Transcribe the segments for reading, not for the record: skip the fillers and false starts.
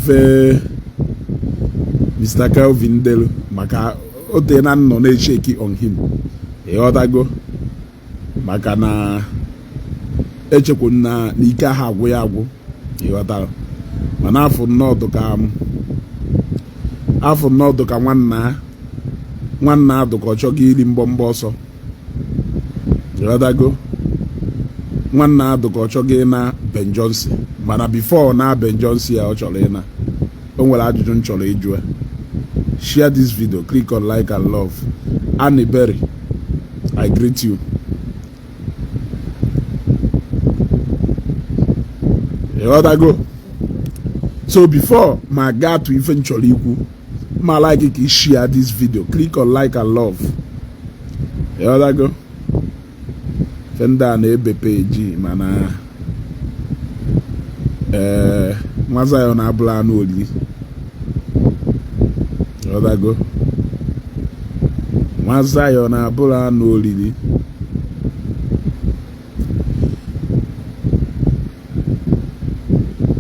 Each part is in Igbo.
Ife Mr. Kelvin delu maka o tee na nọ na-echeki on him, ịghọtago, maka na echekwu na n'ike ahụ agwụ ya agwụ, ịghọtara. Mana afọ nnọọ ka afọ nnọọ ka nwanna nwanna adụ ka ọ chọghị iri mbọmbọ ọsọ, ịghọtago. Nwanna adụ ka ọ chọghị ịna Ben Johnson, mana before na Ben Johnson ya ọ chọrọ ịna, o nwere ajụjụ m chọrọ ịjụ ya. Share this video, click on like and love. Annie Berry, I greet you. Ịghọtago? So before ma gaa to ife m chọrọ ikwu, ma like ka ị share this video, click on like and love. Ịghọtago? Ife ndị a na-ebe peji, mana ee, nwa Zion abụla anụ olili. Ịghọtago? Nwa Zion abụla anụ olili.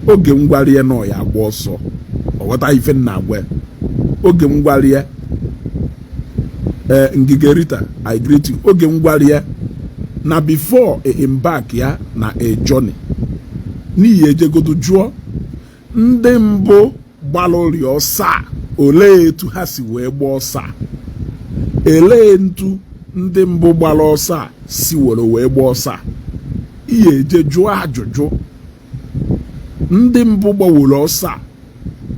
Oge m gwara ya na ọ ya agba ọsọ, ọ ghọta ife m na-agwa. Oge m gwara ya, ee, Ngige Rita, I greet you. Oge m gwara ya na before e embark ya na a journey, n'ihi ejegodo jụọ ndị mbụ gbalụri ọsọ a, olee etu ha si wee gbaa ọsọ a, elee ntu ndị mbụ gbara ọsọ a si were wee gbaa ọsọ a. Ihe eje jụọ ajụjụ ndị mbụ gbaworo ọsọ a,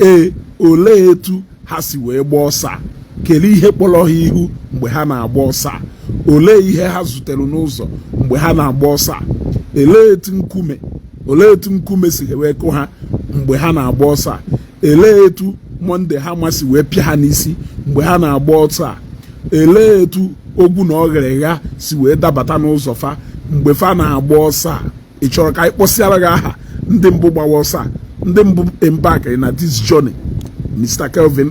ee, olee etu ha si wee gbaa ọsọ a, kedu ihe kpọrọ ha ihu mgbe ha na-agba ọsọ a, olee ihe ha zutere n'ụzọ mgbe ha na-agba ọsọ a, elee etu nkume, olee etu nkume si wee kụ ha mgbe ha na-agba ọsọ a, elee etu Monday ha masị wee pịa ha n'isi mgbe ha na-agba ọsọ a, elee etu ogwu na ọghịrịgha si wee dabata n'ụzọ fa mgbe fa na-agba ọsọ a. Ị chọrọ ka anyị kpọsịara gị aha ndị mbụ gbawa ọsọ a, ndị mbụ embark na this journey Mr. Kelvin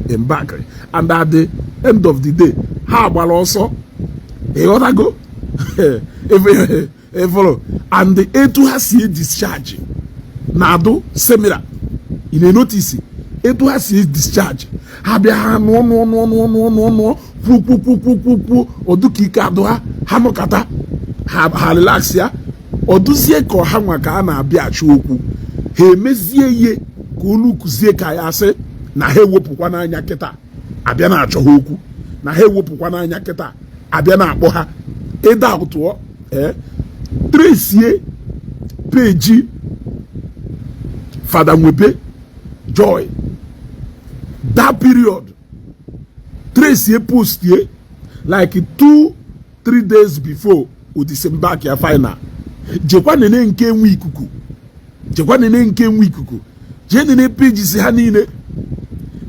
embark, and at the end of the day ha gbara ọsọ, ịghọtago, ịfụrụ, and etu ha si discharge na-adụ similar. Ị na-enotice etu ha si discharge, ha bịa ha nụọ nụọ nụọ nụọ nụọ nụọ nụọ, kwu kwu kwu kwu kwu kwu, ọdụ ka ike adụ ha, ha nụkata ha, ha relax ya, ọdụzie ka ọha nwa ka a na-abịa achụ okwu, ha emezie ihe ka olu kụzie ka ya asị na ha ewepụkwa n'anya kịta abịa na-achọ ha okwu, na ha ewepụkwa n'anya kịta abịa na-akpọ ha ịda ụtụọ. Ee, trace page Fada Nwebe Joy that period, trace post ye like 2-3 days before o disembark ya final. Jekwa nene nke nwe ikuku, jekwa nene nke nwe ikuku, jee nene pages ha niile.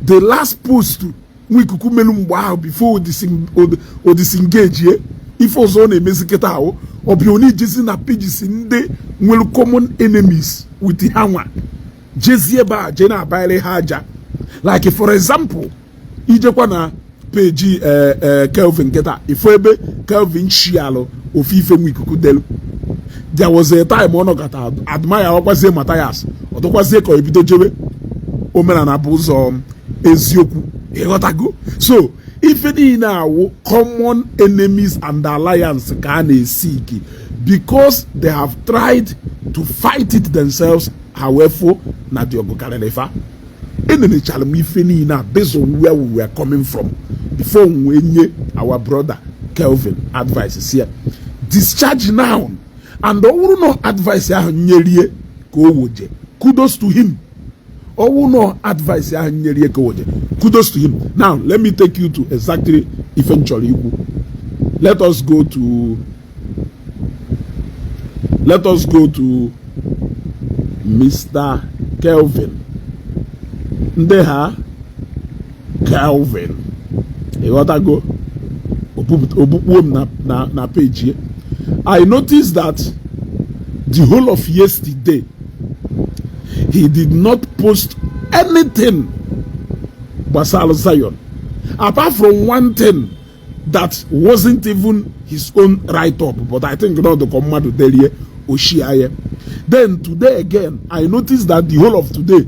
The last post nwa ikuku melu mgbe ahụ before o disengage ye, ife ọzọ ọ na-emezi kịta ahụ, ọbịa ọ na-ejezi na pages ndị nwere common enemies with ha nwa, jezie ebe a jee na-abanyere ha aja. Like for example, ijekwa na page Kelvin kịta, ifo ebe Kelvin shialụ ofu ife nwa ikuku delu. There was a time ọ nọkọta admire ọkwazie Mathias, ọ dịkwazie ka ọ ebido jebe omenala bụ ụzọ eziokwu, ịghọtago. So ife niile awụ common enemies and alliance ka a na-esiki, because they have tried to fight it themselves, ha wee fụ na dị ọgụ karịrị fa. Enenechara m ife niile a based on where we were coming from before m wee nye our brother Kelvin advice si ya discharge now, and ọ bụrụ na advice ahụ nyerie ka o woje, kudos to him. Ọ bụrụ na advice ahụ nyerie ka o woje, kudos to him. Now let me take you to exactly ife m chọrọ ikwu. Let us go to Mr. Kelvin, ndị ha Kelvin, ịghọtago. Obukpuo m na page. I noticed that the whole of yesterday he did not post anything gbasara Zion, apart from one thing that wasn't even his own write-up, but I think not the mmadụ derie oshiaye. Then today again, I noticed that the whole of today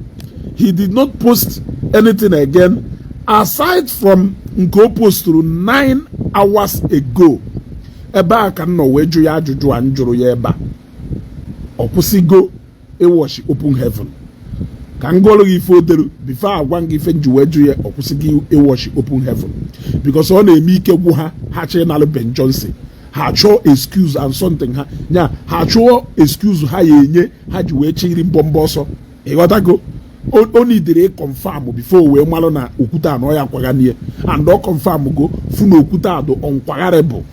He did not post anything again aside from nke o posturu 9 hours ago. Ebe a ka m nọ wee jụ ya ajụjụ a m jụrụ ya ebe a. Ọ kwụsịgo ịwatch Open Heaven? Ka m gụọrọ gị ife o deru before agwa gị ife nji wee jụ ya ọ kwụsịgo ịwatch Open Heaven, because ọ na-eme ike gwụ ha, ha chọọ ịnalụ Ben Johnson, ha chọọ excuse and something, ha nya ha chọọ excuse ha ya enye ha ji wee chịrị mbọmbọ ọsọ. Ịghọtago? O nidere confirm before wee malụ na okwute a na ọ ya akwagha and ọ confirm go fu na okwute a dị unkwagharịbụ.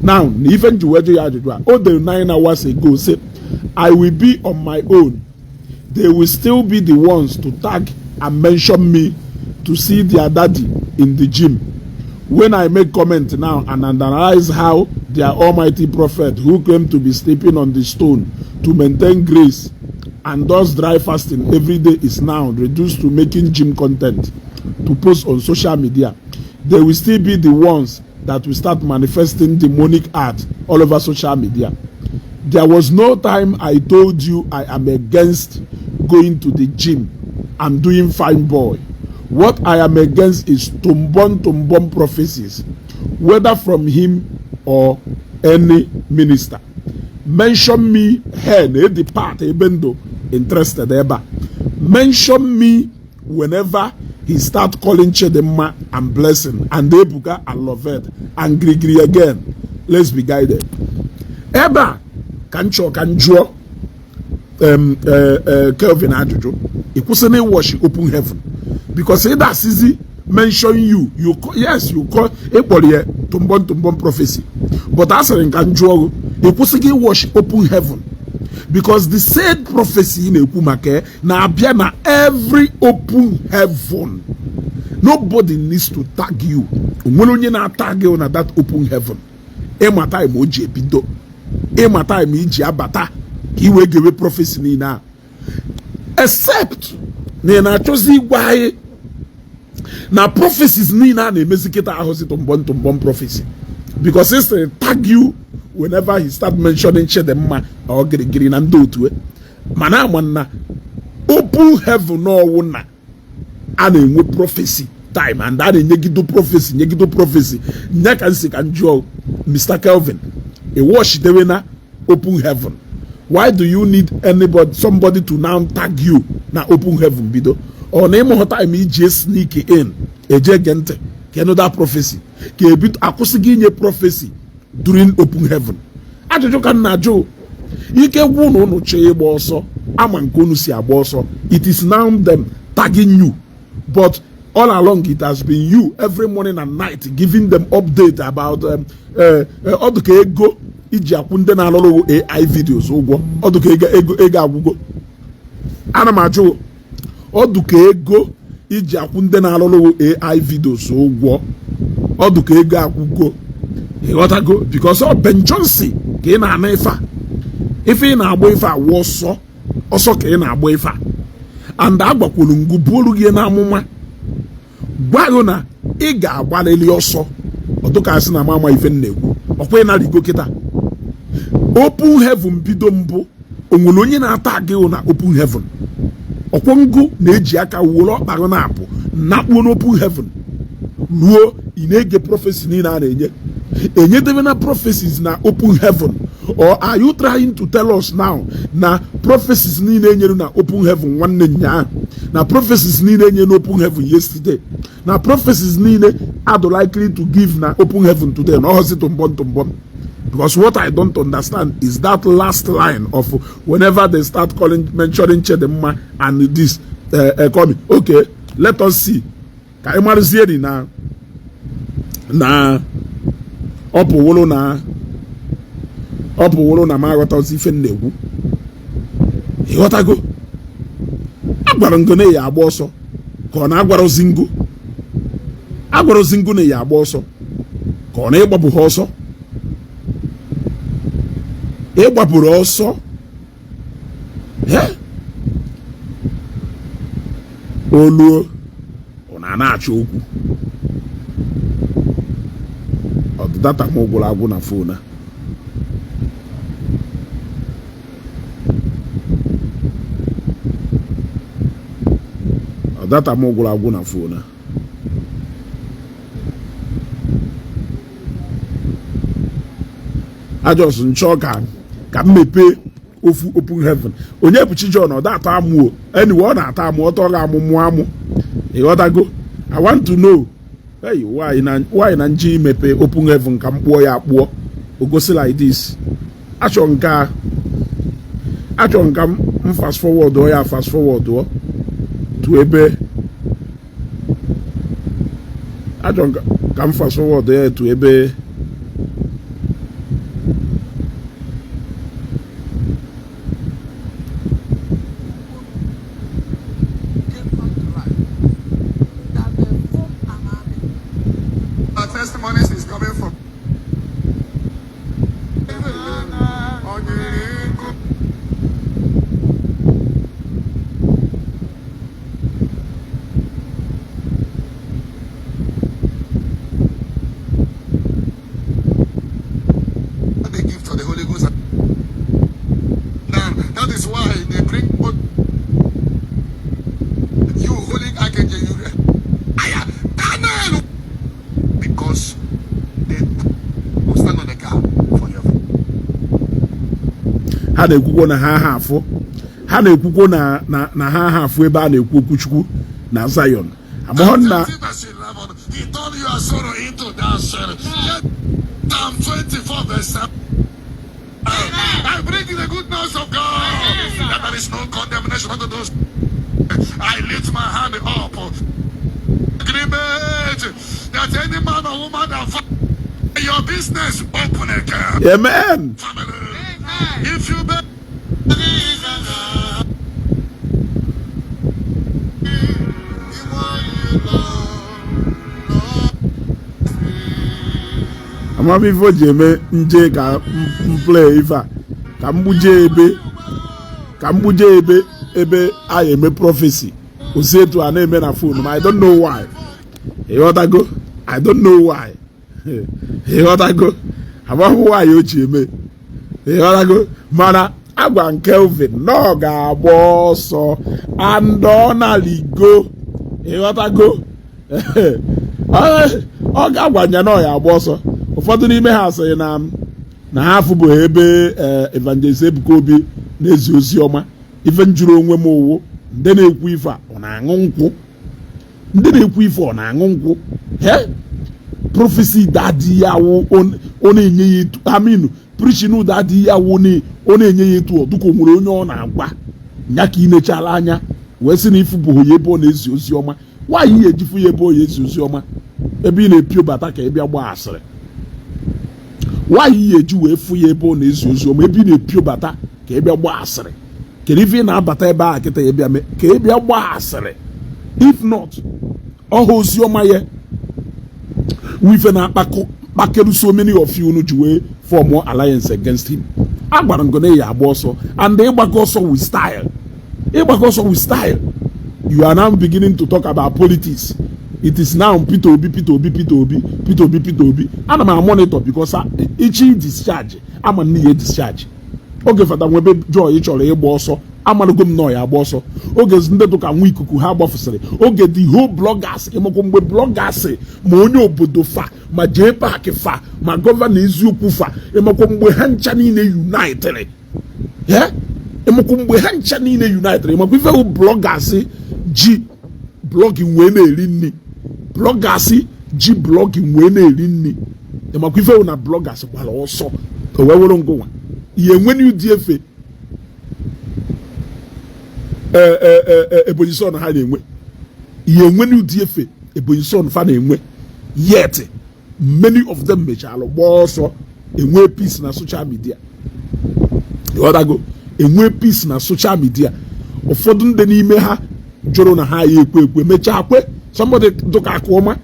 Now, na ife nji wee jụ ya ajụjụ a, o dere 9 hours ago say, "I will be on my own. They will still be the ones to tag and mention me to see their daddy in the gym. When I make comment now and analyze how their almighty prophet, who claimed to be sleeping on the stone to maintain grace and does dry fasting every day, is now reduced to making gym content to post on social media, they will still be the ones that will start manifesting demonic art all over social media. There was no time I told you I am against going to the gym and doing fine boy. What I am against is tumbon tumbon prophecies, whether from him or any minister. Mention me here na the part ebe ndụ interested ebe a. Mention me whenever he start calling Chidinma and Blessing and Ebuka and Lovett and Grigri again. Let's be guided." Ebe a ka m chọọ ka m jụọ Kelvin ajụjụ. Ị kwụsị na ịwatch Open Heaven? Because ịda asịzi mention you, you call, yes, you call, ịkpọrọ ya tụmbọm tụmbọm prophecy, but a sịrị nka m jụọ gị, ị kwụsịghị ịwatch Open Heaven? Because the said prophecy ị na-ekwu maka ya na-abịa na every Open Heaven. Nobody needs to tag you. Onwere onye na-atag you na that Open Heaven. Ịma time o ji ebido, ịma time iji abata ka ị wee gewe prophecy niile a, except na ị na-achọzi ịgwa anyị na prophecies niile a na-emezi kịta ahụzi tụmbọm tụmbọm prophecy, because he sịrị tag you whenever he start mentioning Chidimma or Girigiri na ndị otu mana ama na Open Heaven ọwụ na a na-enwe prophecy time and a na-enyegido prophecy, nyegido prophecy nya. Ka nsi ka m jụọ Mr. Kelvin, ị na Open Heaven, why do you need anybody, somebody to now tag you na Open Heaven bido? Ọ na ịmụghọ time iji sneak in eje ge ntị ka ịnụ that prophecy, ka ebido akwụsịghị inye prophecy during Open Heaven? Ajụjụ ka m na-ajụ. Ike gwụ na unu chọọ ịgba ọsọ, ama nke unu si agba ọsọ. It is now them tagging you, but all along it has been you every morning and night giving them update about ọdụ ka ego iji akwụ ndị na-alụrụ AI videos ụgwọ, ọdụ ka ego ego ego agwụgo. Ana m ajụ, ọdụ ka ego iji akwụ ndị na-alụrụ AI videos ụgwọ, ọdụ ka ego akwụgo? Ịghọtago? Because ọ Ben Johnson ka ị na-ana ife a, ife ị na-agba ife a wụ ọsọ ọsọ ka ị na-agba ife a. And agbakwuru ngụ buolu gị n'amụma, gwa gị na ị ga-agbalịrị ọsọ. Ọdụkasị na ama ife m na-ekwu ọkwa ị narigo kịta. Open Heaven bido mbụ, onwere onye na-ata gị na Open Heaven? Ọkwọ ngụ na-eji aka were ọkpa na-apụ nakpuo n'Open Heaven ruo ị na-ege prophecy niile a na-enye enyedebe na prophecies na Open Heaven? Or are you trying to tell us now na prophecies niile enyere na Open Heaven nwanne nyaa, na prophecies niile enye na Open Heaven yesterday, na prophecies niile adụ likely to give na Open Heaven today, na ọhọzi tụmbọm tụmbọm? Because what I don't understand is that last line of whenever they start calling, mentioning Chidimma and this coming. Okay, let us see ka anyị marụzie dị na na ọ pụwụrụ na ọ pụwụrụ na m aghọtazi ife m na-ekwu. Ịghọtago? Agwara ngo na ya agba ọsọ, ka ọ na-agwarozi ngo, agwarozi ngo na ya agba ọsọ, ka ọ na-ịgbapụ ha ọsọ, ịgbapụrụ ọsọ. He oluo ọ na na-achọ okwu ọ dị data m gwụrụ agwụ na phone a. Data m gwụrụ agwụ na phone a. A just nchọ ka m mepee ofu open heaven. Onyebuchi John ọ da-ata amụ o. Anyway, ọ na-ata amụ, ọ tọghị amụ mụọ amụ. Ịghọtago? I want to know, hey, why na why na nji imepe open heaven ka m kpụọ ya akpụọ o gosi like this. Achọ nka achọ nka m fast forward ya, fast forward to ebe achọ nka ka m fast forward ya to ebe. Our testimonies is coming from Onyiriku. The gift of the Holy Ghost. Now, that is why they bring both you, Holy Archangel, you, Aya, Daniel, because they will stand on the gap for your Ha na-ekwukwo na ha ha afụ, ha na-ekwukwo na ha afụ ebe a na-ekwu okwuchukwu na Zion amụghọ nna. Verse 11, he turned your sorrow into dancing. Psalm 24, verse 7. I bring you the good news of God, that there is no condemnation unto those. I lift my hand up. Agreement that any man or woman that your business open again. Amen. Family. If you be Amam ife o ji eme nje ka m play ife a, ka m gbuje ebe, ka m gbuje ebe a eme prophecy osi etu a na-eme na phone ma I don't know why. Ịghọtago? I don't know why. Ịghọtago? Amam why o ji eme. Ịghọtago? Mana agwa m Kelvin na ọ ga-agba ọsọ and ọ na-aligo. Ịghọtago? Ọ ga-agwanya na ọ ya agba ọsọ. Ụfọdụ n'ime ha sịrị na ha afụbụghị ebe Evangelist Ebuka Obi na-ezi ozi ọma. Ife m jụrụ onwe m owo, ndị na-ekwu ife a ọ na-aṅụ nkwụ? Ndị na-ekwu ife ọ na-aṅụ nkwụ? He prophecy daddy ya wụ ọ na-enye ya etu aminu preaching daddy ya wụ ọ na-enye ya etu ọ dịka o nwere onye ọ na-agwa ya ka ị nechala anya wee sị na ifu bụghị ya ebe ọ na-ezi ozi ọma. Nwaanyị ya ejifu ya ebe ọ ya ezi ozi ọma, ebe ị na-epio bata ka ị bịa gbaa asịrị. Nwaanyị ya eji wee fụ ya ebe ọ na-ezi ozi ọma, ebe ị na-epio bata ka ị bịa gbaa asịrị. Kedu ife ị na-abata ebe a kịta ị bịa mee ka ị bịa gbaa asịrị? If not, ọha ozi ọma ya wife na-akpakọ kpakeru so many of you unu ji wee form alliance against him. A gwara m gị na ya agba ọsọ and ịgbakọ ọsọ with style, ịgbakọ ọsọ with style. You are now beginning to talk about politics. It is now Peter Obi, Peter Obi, Peter Obi, Peter Obi, Peter Obi. Ana m monitor because ichi discharge ama nne ya discharge oge Fada Nwebe Joy chọrọ ịgba ọsọ, amarago m nọ ya agba ọsọ. Oge ndị dụka nwa ikuku ha gbafusịrị, oge the whole bloggers, ịmakwa mgbe bloggers ma onye obodo fa ma jee paakị fa ma governor eziokwu fa, ịmakwa mgbe ha ncha niile united, ịmakwa mgbe ha ncha niile united, ịmakwa ife bloggers ji blogging wee na-eri nri, bloggers ji blogging wee na-eri nri, ịmakwa ife na bloggers gbara ọsọ o wee were ngụnwa ihe enwe ụdị efe Ebonyi son ha na-enwe, ihe enwe ụdị efe Ebonyi son fa na-enwe. Yet many of them mechara gbaa ọsọ, enwe peace na social media. Ịghọtago? Enwe peace na social media. Ụfọdụ ndị n'ime ha jụrụ na ha ya ekwe ekwe mechaa kwe. Somebody dụka akụọma,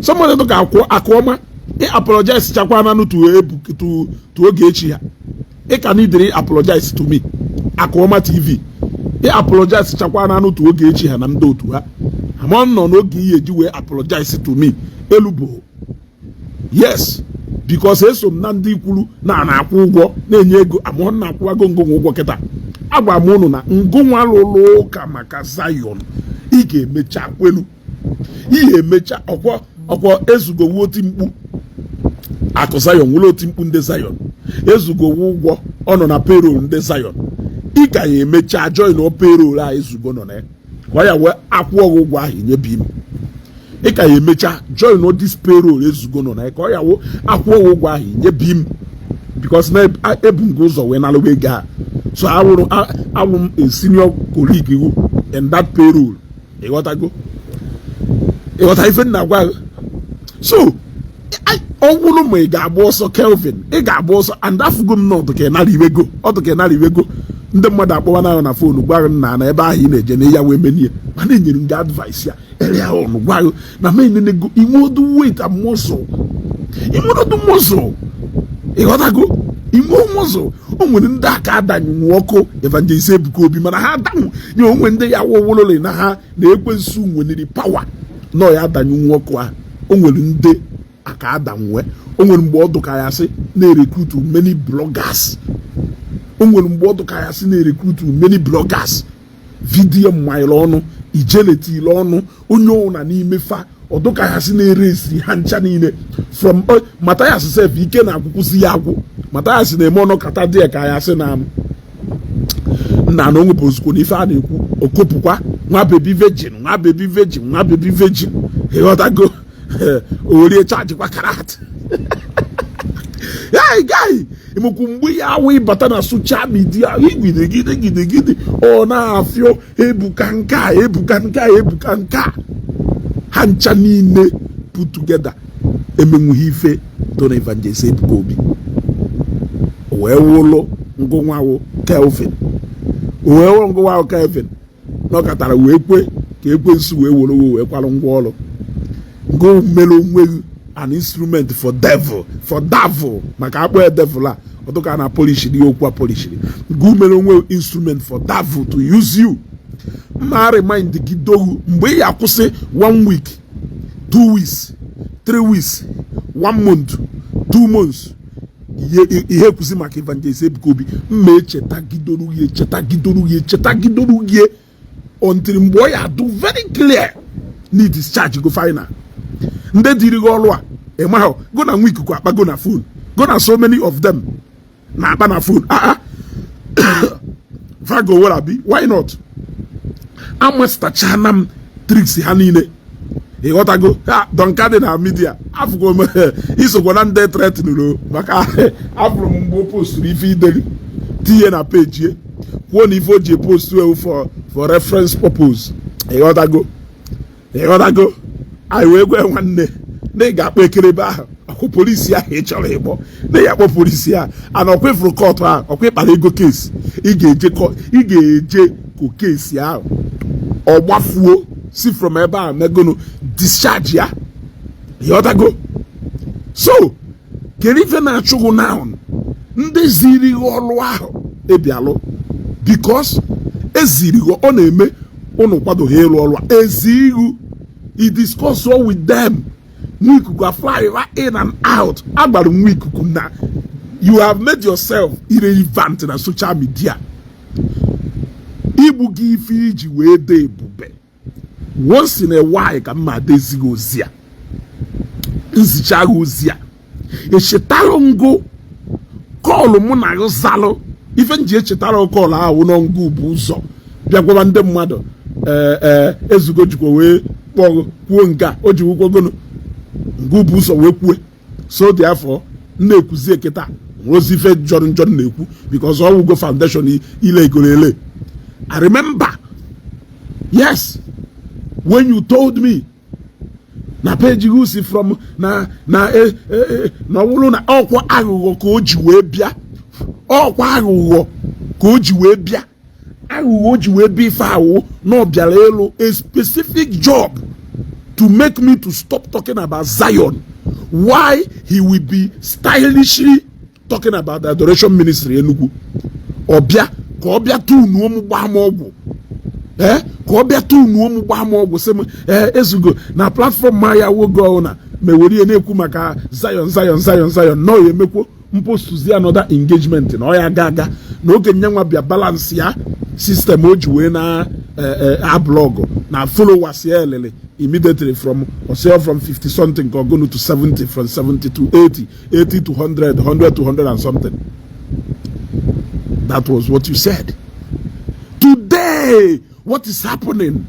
somebody dụka akụọma, ị apologize chakwa nanụ to Ogechi ha. Ị ka nidiri apologize to me, Akụọma TV. Ị apologize chakwa nanụ to Ogechi ha na ndị otu ha. Ama nọ n'oge ihe eji wee apologize to me elubo. Yes, because eso m na ndị kwuru na na-akwụ ụgwọ na-enye ego amụọ na akwụwago ngụnwa ụgwọ kịta. Agwa m ụnụ na ngụnwa lụrụ ụka maka Zion. Ị ga-emecha kwelu ihe emecha. Ọkwọ ọkwọ ezugowu oti mkpu akụ Zion nwere oti mkpu ndị Zion ezugowu ụgwọ. Ọ nọ na payroll ndị Zion. Ị ka ya emecha join payroll a ezugo nọ na ya, ka ọ ya wee akwụọ gị ụgwọ ahụ inyebi m. Ị ka ya emecha join this payroll ezugo nọ na ya, ka ọ ya wụ akwụọ gị ụgwọ ahụ inyebi m, because na ebu m gị ụzọ wee nalụwa ego a. So awụrụ awụ m a senior colleague gị in that payroll. Ịghọtago? Ịghọta ife nna gwa gị? So ọ bụrụ ma ị ga-agba ọsọ, Kelvin, ị ga-agba ọsọ. And afụgo m na ọdụ ka ị nara iwego, ọdụ ka ị nara iwego. Ndị mmadụ akpọwa na na phone gwa gị nna na ebe ahụ ị na-eje na ya wee menie. Mana enyere m gị advice ya earlier on, gwa gị na m enenego inweodu weight and muscle, inweodu muscle. Ịghọtago? Inwe muscle. O nwere ndị aka adanyụnwu ọkụ Evangelist Ebuka Obi, mana ha adanwụ nye onwe ndị ya wụwụlụlị na ha na ekwensu nweniri power nọ ya adanyụnwu ọkụ ahụ. O nwere ndị aka adanwe. O nwere mgbe ọ dụka ya sị na-erecruit many bloggers. O nwere mgbe ọ dụka ya sị na-erecruit many bloggers. Video mmaịlụ ọnụ ijeletile ọnụ onye ọwụna n'ime fa, ọdụka ya sị na-ere esiri ha ncha niile from Mathias sef. Ike na-agwụkwụzi ya agwụ. Mathias na-eme ọnụ kata dị ya ka ya sị na nna na onwe bụ ozugbo na ife a na-ekwu okopụkwa nwa baby virgin, nwa baby virgin, nwa baby virgin. Ịghọtago? Orie chajikwa karat. Hey guy, imekwu mgbe ya awụ ịbata na social media igide gide gide, ọ na-afịọ Ebuka nke a, Ebuka nke a, Ebuka nke a. Ha ncha niile put together emenwughị ife do na Evangelist Ebuka Obi. Wee wụlụ ngụnwawo Kelvin, wee wụrụ ngụnwawo Kelvin nọkọtara wee kwe ka ekwensu wee were wee kwarụ ngwa ọrụ ngụ mere onwe gị an instrument for devil, for devil, maka akpọ ya devil a ọtụka na polishiri okwu a polishiri ngụ mere onwe instrument for devil to use you. Mma remind gị dogu mgbe ị ya akwụsị one week, 2 weeks, 3 weeks, one month, 2 months, ihe kwụsị maka Evangelist Ebuka Obi. Mma echetagidoro gị, echetagidoro gị, echetagidoro gị until mgbe ọ ya adụ very clear na discharge go final. Ndị dịrị gị ọrụ a ịmahụ go na nwa ikuku akpago na phone, go na so many of them na-akpa na phone. Ah ah, vago werabi, why not? Amastachana m tricks ha niile. Ịghọtago? Ha donka dị na media. Afụgo m isokwa na ndị threatenụrụ, maka afụrụ m mgbe o posturu ife ideri tinye na peji, kwuo na ife o ji post ewu for reference purpose. Ịghọtago? Ịghọtago? Anyị wee gwe nwanne na ị ga-akpọ ekerebe ahụ ọkụ polisi ahụ ị chọrọ ịkpọ na ya akpọ polisi ahụ ana ọkwa ifuru court ahụ, ọkwa ịkpara ego case. Ị ga-eje, ị ga-eje ko case ahụ ọ gbafuo si from ebe a megonu discharge ya. Ịghọtago? So kedu ife na-achụgụ now? Ndị ziri gị ọrụ ahụ ebialụ because eziri gị ọ na-eme ụnụ kwadoghị ịrụ ọrụ a ezi ihu. I discuss with them. Nwa ikuku a fly in and out. Agbara nwa ikuku na you have made yourself irrelevant na social media. Igbu gị ife iji wee dee ebube once in a while ka mma adezighị ozi a, nzicha gị ozi a echetalụ ngụ call mụ na gị zalụ. Ife m ji echetara call ahụ nọ ngụ bụ ụzọ bịa gwaba ndị mmadụ ee ee ezugo jikwa wee kpọọ kwuo nke a o ji wukwogonu ngụ bụ ụzọ wee kwue. So dị afọ m na-ekwuzi kịta ozi ife jọrọ njọ na-ekwu because ọ wụgo foundation ile egoro ele. I remember, yes, when you told me na page gị si from na e e na ọ bụrụ na ọkwa aghụghọ ka o ji wee bịa, ọkwa aghụghọ ka o ji wee bịa, aghụghọ o ji wee bịa ife awụ na ọ bịara ịlụ a specific job to make me to stop talking about Zion, why he will be stylishly talking about the Adoration Ministry Enugu. Ọbịa ka ọ bịa tunuo m gbaa m ọgwụ, ee, ka ọ bịa tunuo m gbaa m ọgwụ, sị m ee ezugo na platform ma ya wogo ọwụna mewere ihe na-ekwu maka Zion, Zion, Zion, Zion na ọ ya emekwo mpostuzi another engagement na ọ ya aga aga na oge nyanwa bịa balance ya system o ji wee na A blog na followers ya elele immediately from or from 50 something ka ọ to 70, from 70 to 80, 80 to 100, 100 to 100 and something. That was what you said. Today, what is happening?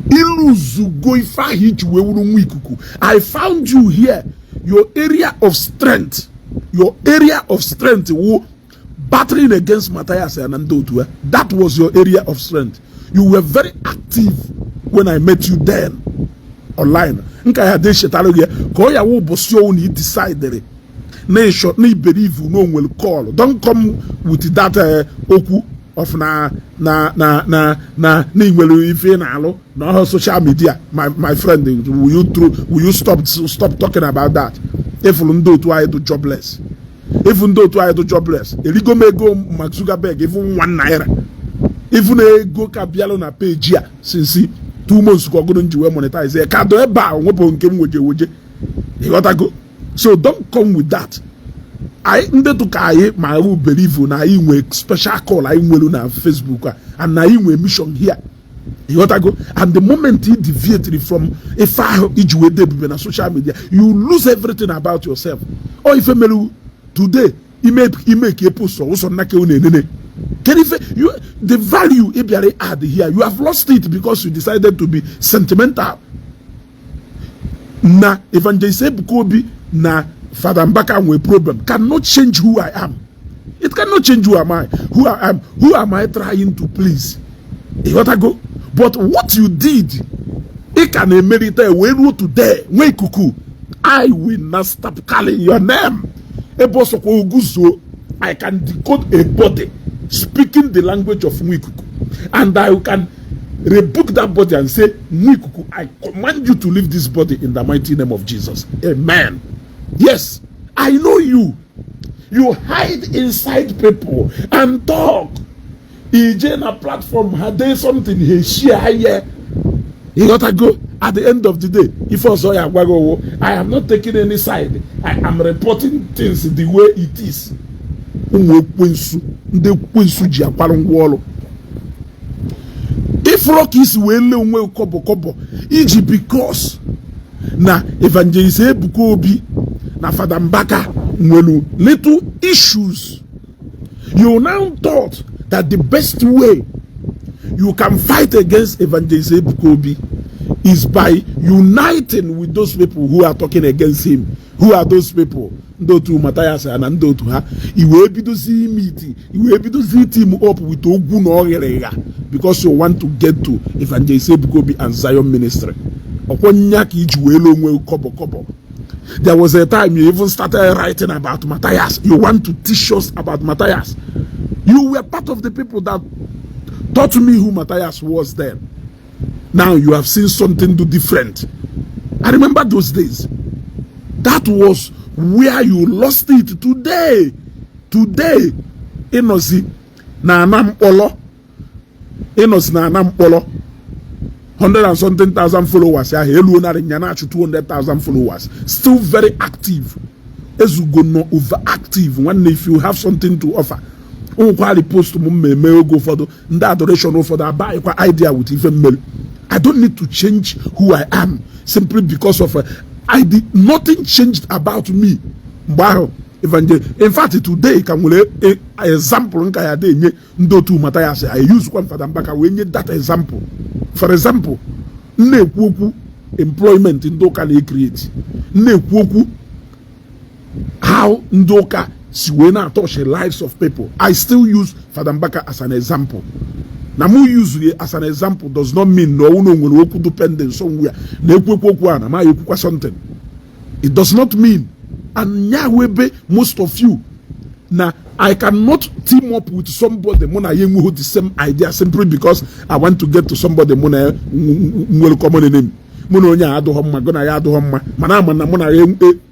Iluzugo ife ahụ iji wee wuru nwa ikuku. I found you here. Your area of strength, your area of strength wu battling against Matthias and ndị otu ya. That was your area of strength. You were very active when I met you then online. Nka ya dị chetara gị ka ọ ya wụ ụbọchị owu na ị decided na ịchọ na iberive na onwere call. Don't come with that okwu of na na na na na na ị nwere ife ị na-alụ na ọhụ social media. My friend, will you stop talking about that? Ịfụrụ ndị otu anyị dị jobless, ịfụ ndị otu anyị dị jobless. Erigo m ego Mark Zuckerberg, ịfụ ₦1, ịfụ na ego ka bịalụ na peji a since 2 months ka ọgụrụ nji wee monetize ya ka do ebe a nwepụ nke m weje weje, ịghọtago? So don't come with that. Anyị ndị tụ ka anyị ma ahụ believe na anyị nwee special call anyị nwere na Facebook a and na anyị nwee mission here, ịghọtago? And the moment you deviate from ife ahụ iji wee debube na social media, you lose everything about yourself. Ọ ife mere today, ime ime ka post ụsọ nnaka unu enene. Kedu ife you, the value ị bịara add here, you have lost it because you decided to be sentimental na Evangelist Ebuka Obi na Father Mbaka nwee problem cannot change who I am. It cannot change who am I, who I am. Who am I trying to please? Ịghọtago? But what you did, ị ka na-emerite wee ruo today. Nwee ikuku, I will not stop calling your name. Ebe ọsọkwa oguzuo, I can decode a body speaking the language of nwa ikuku and I can rebuke that body and say, "Nwa ikuku, I command you to leave this body in the mighty name of Jesus. Amen." Yes, I know you. You hide inside people and talk. Ije na platform ha dee something, ha share ya, ịghọtago? At the end of the day, ife ọzọ ya agwa gị owo, "I am not taking any side, I am reporting things the way it is." Ụmụ ekwensu, ndị ekwensu ji akwarụ ngwa ọrụ. Ịfụrụ ka isi wee lee onwe kọbọ kọbọ iji because na Evangelist Ebuka Obi na Fada Mbaka nwere little issues, you now thought that the best way you can fight against Evangelist Ebuka Obi is by uniting with those people who are talking against him. Who are those people? Ndị otu Mathias na ndị otu ha. I wee bidozi ime iti, i wee bidozi team up with ogwu na ọghịrịgha because you want to get to Evangelist Ebuka Obi and Zion Ministry. Ọkwọ nya ka iji wee lee onwe kọbọ kọbọ. There was a time you even started writing about Matthias. You want to teach us about Matthias. You were part of the people that taught me who Matthias was then. Now you have seen something do different. I remember those days. That was where you lost it. Today, today, ịnọzi na ana mkpọrọ, ịnọzi na ana mkpọrọ. Hundred and something thousand followers ahụ elu narị nya na-achụ 200,000 followers, still very active. Ezugo nọ overactive. Nwanne, if you have something to offer, ụmụkwari post m mmemme oge ụfọdụ ndị adoration ụfọdụ abaghịkwa idea with ife mmeri. I don't need to change who I am simply because of I did nothing changed about me mgbe ahụ. Evangel, in fact, today ka nwere example nka ya dị enye ndị otu Mathias. I use kwa Fada Mbaka wee nye that example. For example, m na-ekwu okwu employment ndị ụka na-ecreate, m na-ekwu okwu how ndị ụka si wee na-atouch the lives of people, I still use Fada Mbaka as an example. Na mụ use ya as an example does not mean na ọnwụ na o nwere okwu dependent somewhere na ekwekwu okwu a na ma ekwukwa something. It does not mean. And nya ebe most of you na I cannot team up with somebody mụ na ya enweghị the same idea simply because I want to get to somebody mụ na ya nwere common enemy. Mụ na onye a adụghọ mma, gụ na ya adụghọ mma, mana ama na mụ na ya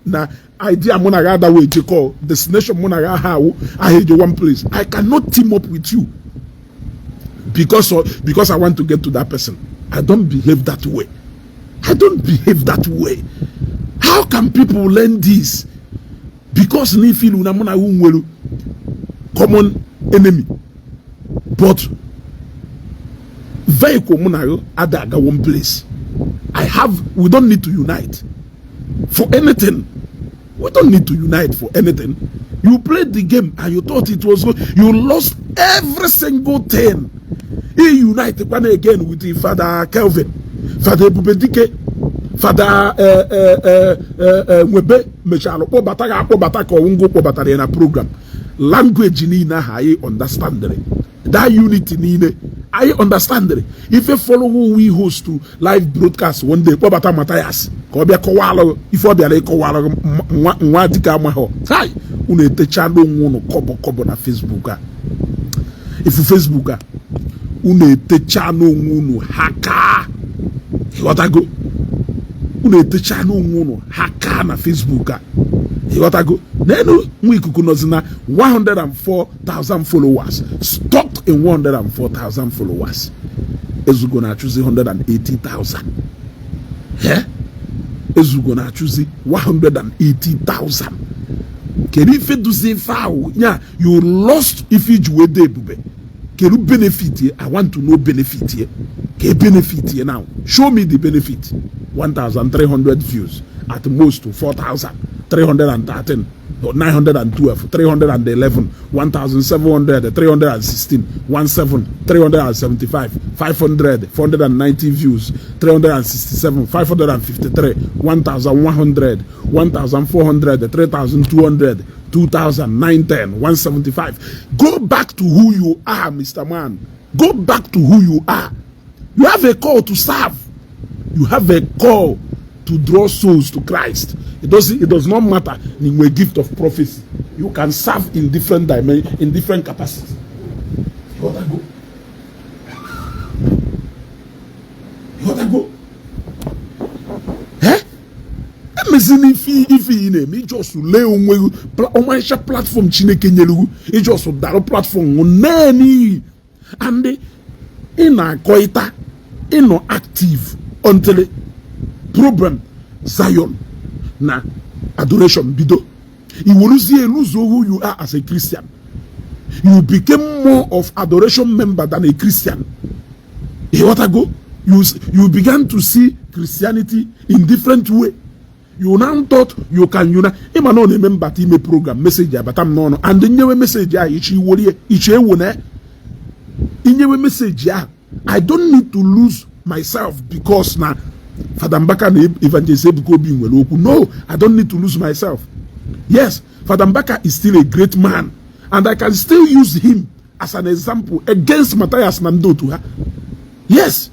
na idea mụ na ya adawa ejekọ destination, mụ na ya aha awụ aha eje one place. I cannot team up with you because I want to get to that person. I don't behave that way. I don't behave that way. How can people learn this? Because n'ifilu na mụ na nwere common enemy, but Vehicle mụ na gị ada aga one place. I have We don't need to unite for anything. We don't need to unite for anything. You played the game and you thought it was good. You lost every single thing. He unite kwana again with the Father Kelvin, Father Ebubedike, Father Nwebe mechara kpọbata ga akpọbata ka ọnwụngụ kpọbatara ya na program. Language niile ahụ anyị understandịrị, that unity niile anyị understandịrị. Ife follow, we host to live broadcast one day, kpọbata Matthias ka ọ bịa kọwalụ ife ọ bịara ịkọwalụ nwa nwa dịka amaghọ tai. Unu etechala onwe unu kọbọ kọbọ na Facebook a. Ifu Facebook a, unu etechala onwe unu ha kaa. Ịghọtago? Unu etechala onwe unu ha kaa na Facebook a. Ịghọtago? N'elu nwa ikuku nọzi na 104,000 followers, stuck in 104,000 followers. Ezugo na-achụzi 180,000. Eh? Ezugo na-achụzi 180,000. Kedu ife duzi ife ahụ nya? You lost ife iji wee dị ebube. Kedu benefit ye? I want to know benefit ye. Ke benefit ye now? Show me the benefit. 1300 views, at most 4313, 912, 311, 1700, 316, 17, 375, 500, 490 views, 367, 553, 1100, 1400, 3200, 2009, 175. Go back to who you are, Mr. Man. Go back to who you are. You have a call to serve. You have a call to draw souls to Christ. It does not matter in a gift of prophecy. You can serve in different dimensions, in different capacity. You gotta go. You gotta go. Eh? Emezina ife ị na-eme. I just lee onwe gị ọmarịcha platform Chineke nyere gị. I just darụ platform ṅụ naanị and ị na-akọịta ịnọ active until problem Zion na adoration bido. Iweruzie lose who you are as a Christian. You became more of adoration member than a Christian. Ịghọtago? You began to see Christianity in different way. You now thought you can unite. Ịma na ọ na-eme mbata ime program, message abata m n'ọnụ and nyewe message ahụ iche iworie iche ewo na inyewe message ahụ. I don't need to lose myself because na Fada Mbaka na Evangelist Ebuka Obi nwere okwu. No, I don't need to lose myself. Yes, Fada Mbaka is still a great man and I can still use him as an example against Matthias na ndị otu ha. Yes,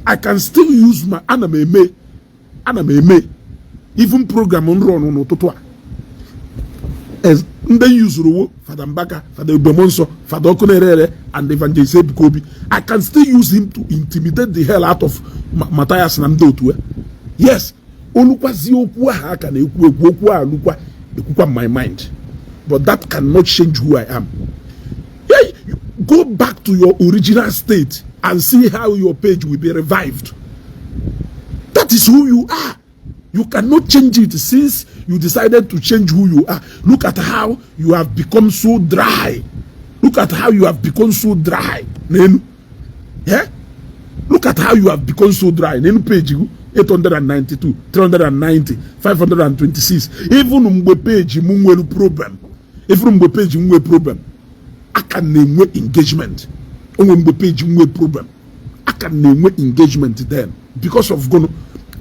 I can still use my ana m eme even program nrọ n'ụtụtụ a. Ndị yuzuru wo Fada Mbaka, Fada Ebubemuonso, Fada Ọkụ na-ere ere and Evangelist Ebuka Obi, I can still use him to intimidate the hell out of Matthias na ndị otu ya. Yes, olukwazi okwu ahụ aka na-ekwu ekwu okwu ahụ lukwa ekwukwa my mind, but that cannot change who I am. Yeah, go back to your original state and see how your page will be revived. That is who you are. You cannot change it since you decided to change who you are. Look at how you have become so dry. Look at how you have become so dry. Nenu. Yeah? Look at how you have become so dry. Nenu page you 892, 390, 526. Even mgbe page m nwere problem. Even mgbe page m nwere problem. Aka na-enwe engagement. Onwe mgbe page m nwere problem. Aka na-enwe engagement then. Because of gịnị?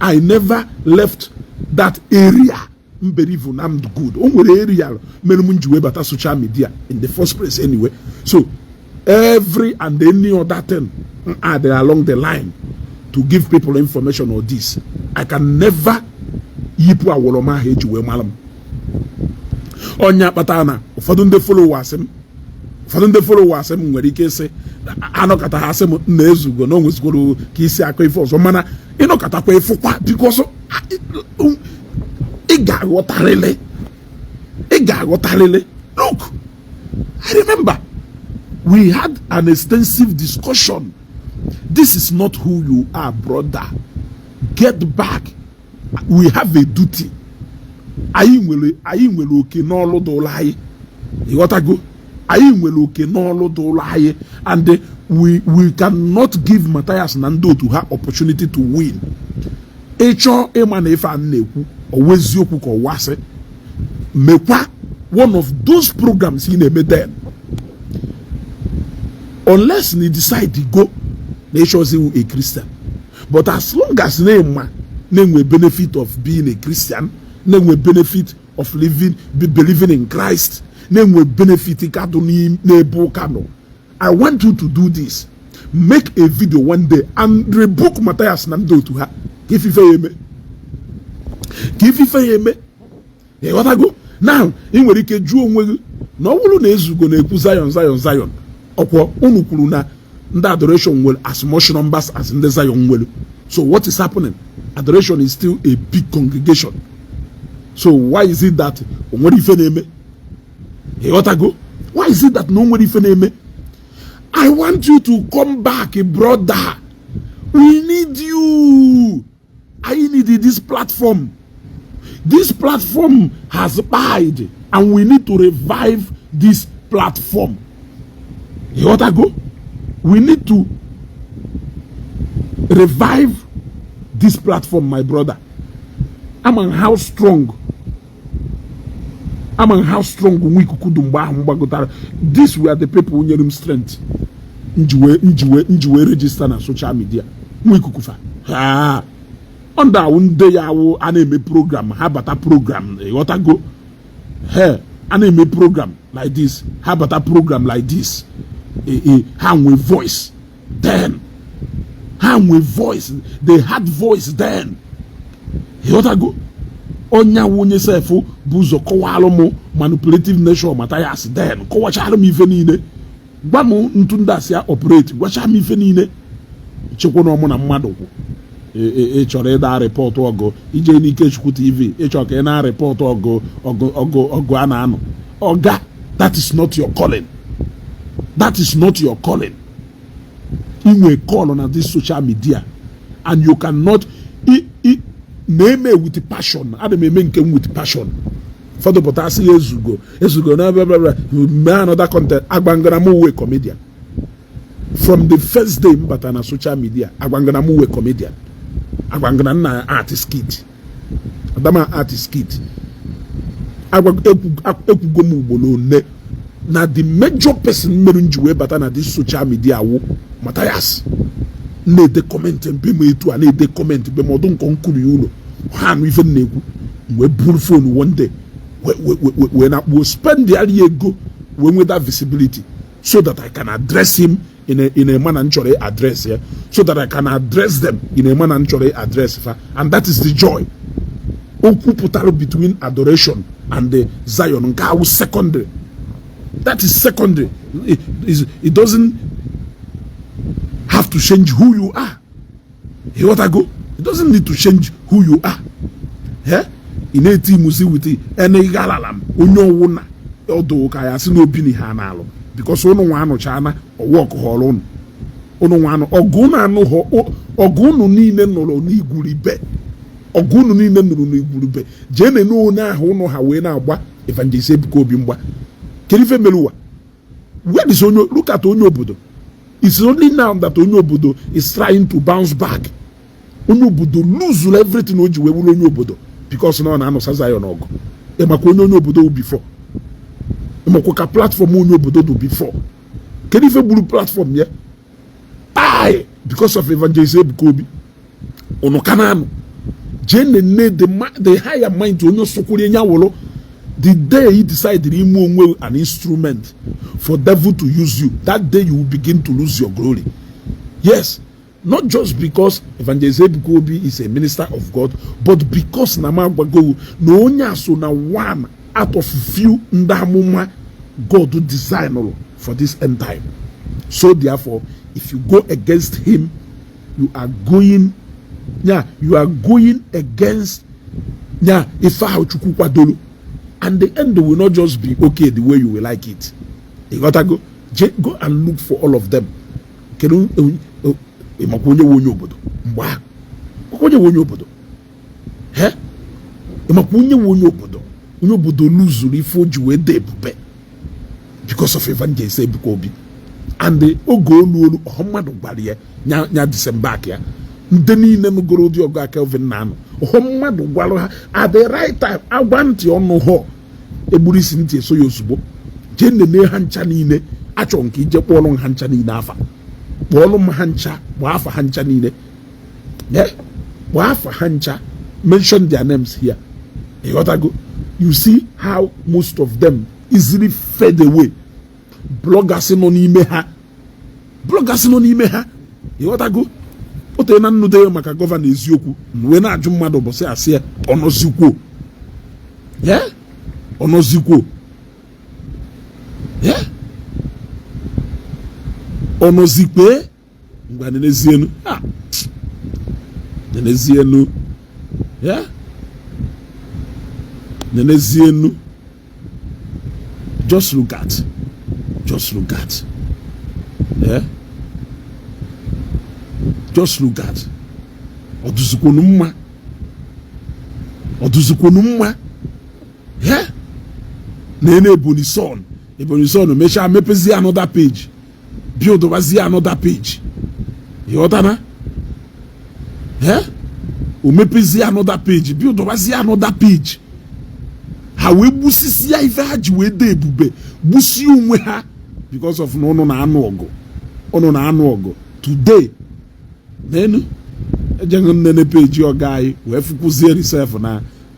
I never left that area. M believe na I'm good. O nwere area mere m ji wee bata social media in the first place anyway. So every and any other thing add along the line to give people information or this, I can never yipụ awọrọm ahụ eji wee mara m. Ọnya kpatara na ụfọdụ ndị followers m nwere ike ịsị anọkọta ha sị m na Ezugo na o nwezigoro ka isi akọ ife ọzọ, mana ịnọkọtakwa ịfụkwa because ị ga-aghọtarịrị, ị ga-aghọtarịrị. Look, I remember we had an extensive discussion. This is not who you are, brother. Get back. We have a duty. Anyị nwere oke n'ọlụ dụrụ anyị. Ịghọtago? Anyị nwere oke n'ọlụ dị ụlọ anyị, and we cannot give Matthias na ndị otu ha opportunity to win. Ịchọọ ịma na ife a na-ekwu ọwa eziokwu ka ọwa asị, mekwa one of those programs ị na-eme then, unless na decide go na ịchọzi a Christian. But as long as na-ema na-enwe benefit of being a Christian, na-enwe benefit of living believing in Christ, na-enwe benefit ka dụ n'ebe ụka nọ, I want you to do this: make a video one day and rebuke Matthias na ndị otu ha, ka ifife ya eme, ka ifife ya eme. Ịghọtago? Now, ị nwere ike jụọ onwe gị na ọ bụrụ na Ezugo na-ekwu Zion, Zion, Zion, ọkwọ unu kwuru na ndị adoration nwere as much numbers as ndị Zion nwere. So what is happening? Adoration is still a big congregation, so why is it that o nwere ife na-eme? Ịghọtago? Why is it that na o nwere ife na-eme? I want you to come back, brother. We need you. I need this platform. This platform has died and we need to revive this platform. Ịghọtago? We need to revive this platform, my brother. Ama how strong nwa ikuku dị mgbe ahụ m gbagotara. This were the people nyere m strength njiwe register na social media. Nwa ikuku fa ha ndị awụ ndị ya awụ a na-eme program, ha bata program. Ịghọtago? He a na-eme program like this, ha bata program like this, ha nwe voice then, ha nwe voice, they had voice then. Ịghọtago? Onye awụ onye sef bụ ụzọ kọwalụ m manipulative nature Matthias then, kọwachara m ife niile, gwa m ntu ndị asị ya operate, gwacha m ife niile. Chekwa na ọmụ na mmadụ kwụ ị chọrọ ịda report ọgụ ije n'Ikechukwu TV, ịchọ ka ị na-report ọgụ ọgụ ọgụ ọgụ a na-anụ ọga. That is not your calling. That is not your calling. Inwe call na this social media and you cannot na-eme with passion. Ana m eme nke m with passion. Ụfọdụ pụta asị ya Ezugo, Ezugo na blah blah blah, mee another content. Agbangara m uwe comedian from the first day m bata na social media. Agbangara m uwe comedian, agbangara nna art skit, adama art skit. Ekwugo m ugboro one na the major person mere m ji wee bata na this social media wụ Matthias. Na-ede comment mbe m etu a, na-ede comment mbe m ọdụ nkọ nkuru ya ụlọ ha anụ ife m na-ekwu. Wee buru phone one day wee na-akpuo spend ya ego wee nweta visibility so that I can address him in a manner m chọrọ address ya, so that I can address them in a manner m chọrọ address fa. And that is the joy. Okwu pụtara between adoration and the Zion, nke ahụ secondary. That is secondary. It doesn't have to change who you are. Ịghọtago? It doesn't need to change who you are. Eh? Ị na-eti imusi with ene ghalala m onye ọwụ na ọdụ ka ya sị na obi ha na-alụ because ụnụ nwa anụchana ọwụ ọkụ họrọ ụnụ, ụnụ nwa anụ ọgụ ụnụ anụ ọgụ ụnụ niile nụrụ n'igwuribe, ọgụ ụnụ niile nụrụ n'igwuribe. Jee nene onye ahụ ụnụ ha wee na-agba Evangelist Ebuka Obi mgba. Kedu ife mere ụwa? Where is onye? Look at onye obodo. It's only now that onye obodo is trying to bounce back. Onye obodo lose everything o ji wee wụrụ onye obodo because na ọ na-anụsa Zion ọgụ. Ịmakwa onye obodo wụ before? Ịmakwa ka platform onye obodo dị before? Kedu ife gburu platform ya? Die because of Evangelist Ebuka Obi. Ụnụ ka na-anụ. Jee nene the higher mind onye sokwuru ya wụrụ. The day he decided ime onwe an instrument for devil to use you, that day you will begin to lose your glory. Yes, not just because Evangelist Ebuka Obi is a minister of God, but because na m agwago na onye a so na one out of few ndị amụma God designed for this end time. So therefore, if you go against him, you are going, yeah, you are going against, yeah, ife ahụ Chukwu kwadoro, and the end will not just be okay the way you will like it. You gotta go go and look for all of them. Kedu ịmakwa onye nwe onye obodo mgbe ahụ? Onye nwe onye obodo he? Ịmakwa onye nwe onye obodo? Onye obodo luzuru ife o ji wee dị ebube. Because of Evangelist Ebuka Obi. And oge olu olu ọha mmadụ gwara ya nya disembark ya. Ndị niile nụgoro ụdị ọgụ a Kelvin na-anụ, ọha mmadụ gwara ha at the right time, agwa ntị ọnụ họ egburu isi ntị eso ya ozugbo. Jee nene ha ncha niile, achọrọ nke ije kpọọrọ ha ncha niile afa, kpọọrọ m ha ncha, kpọọ afa ha ncha niile, kpọọ afa ha ncha, mention their names here. Ịghọtago? You see how most of them easily fade away. Bloggers nọ n'ime ha, bloggers nọ n'ime ha. Ịghọtago? O tee na nnụde maka Governor Eziokwu wee na-ajụ mmadụ ụbọchị asị ya ọnọzikwuo ya, ọnọzikwuo ya, ọnọzikwe. Ngwa, nenezienu ha, nenezienu ya, nenezienu. Just look at, just look at, yeah, just look at. Ọdụzikwunu mma, ọdụzikwunu mma. Yeah, na-ene Ebonyi Son, Ebonyi Son mechaa mepezie another page, build another page. Ịghọtana? Yeah, o mepezie another page, build another page. Ha wee gbusisia ife ha ji wee dee ebube, gbusie onwe ha because of na ụnụ na-anụ ọgụ, ụnụ na-anụ ọgụ today. N'enu ejeghị nnene page ọga anyị wee fụkwuzie resef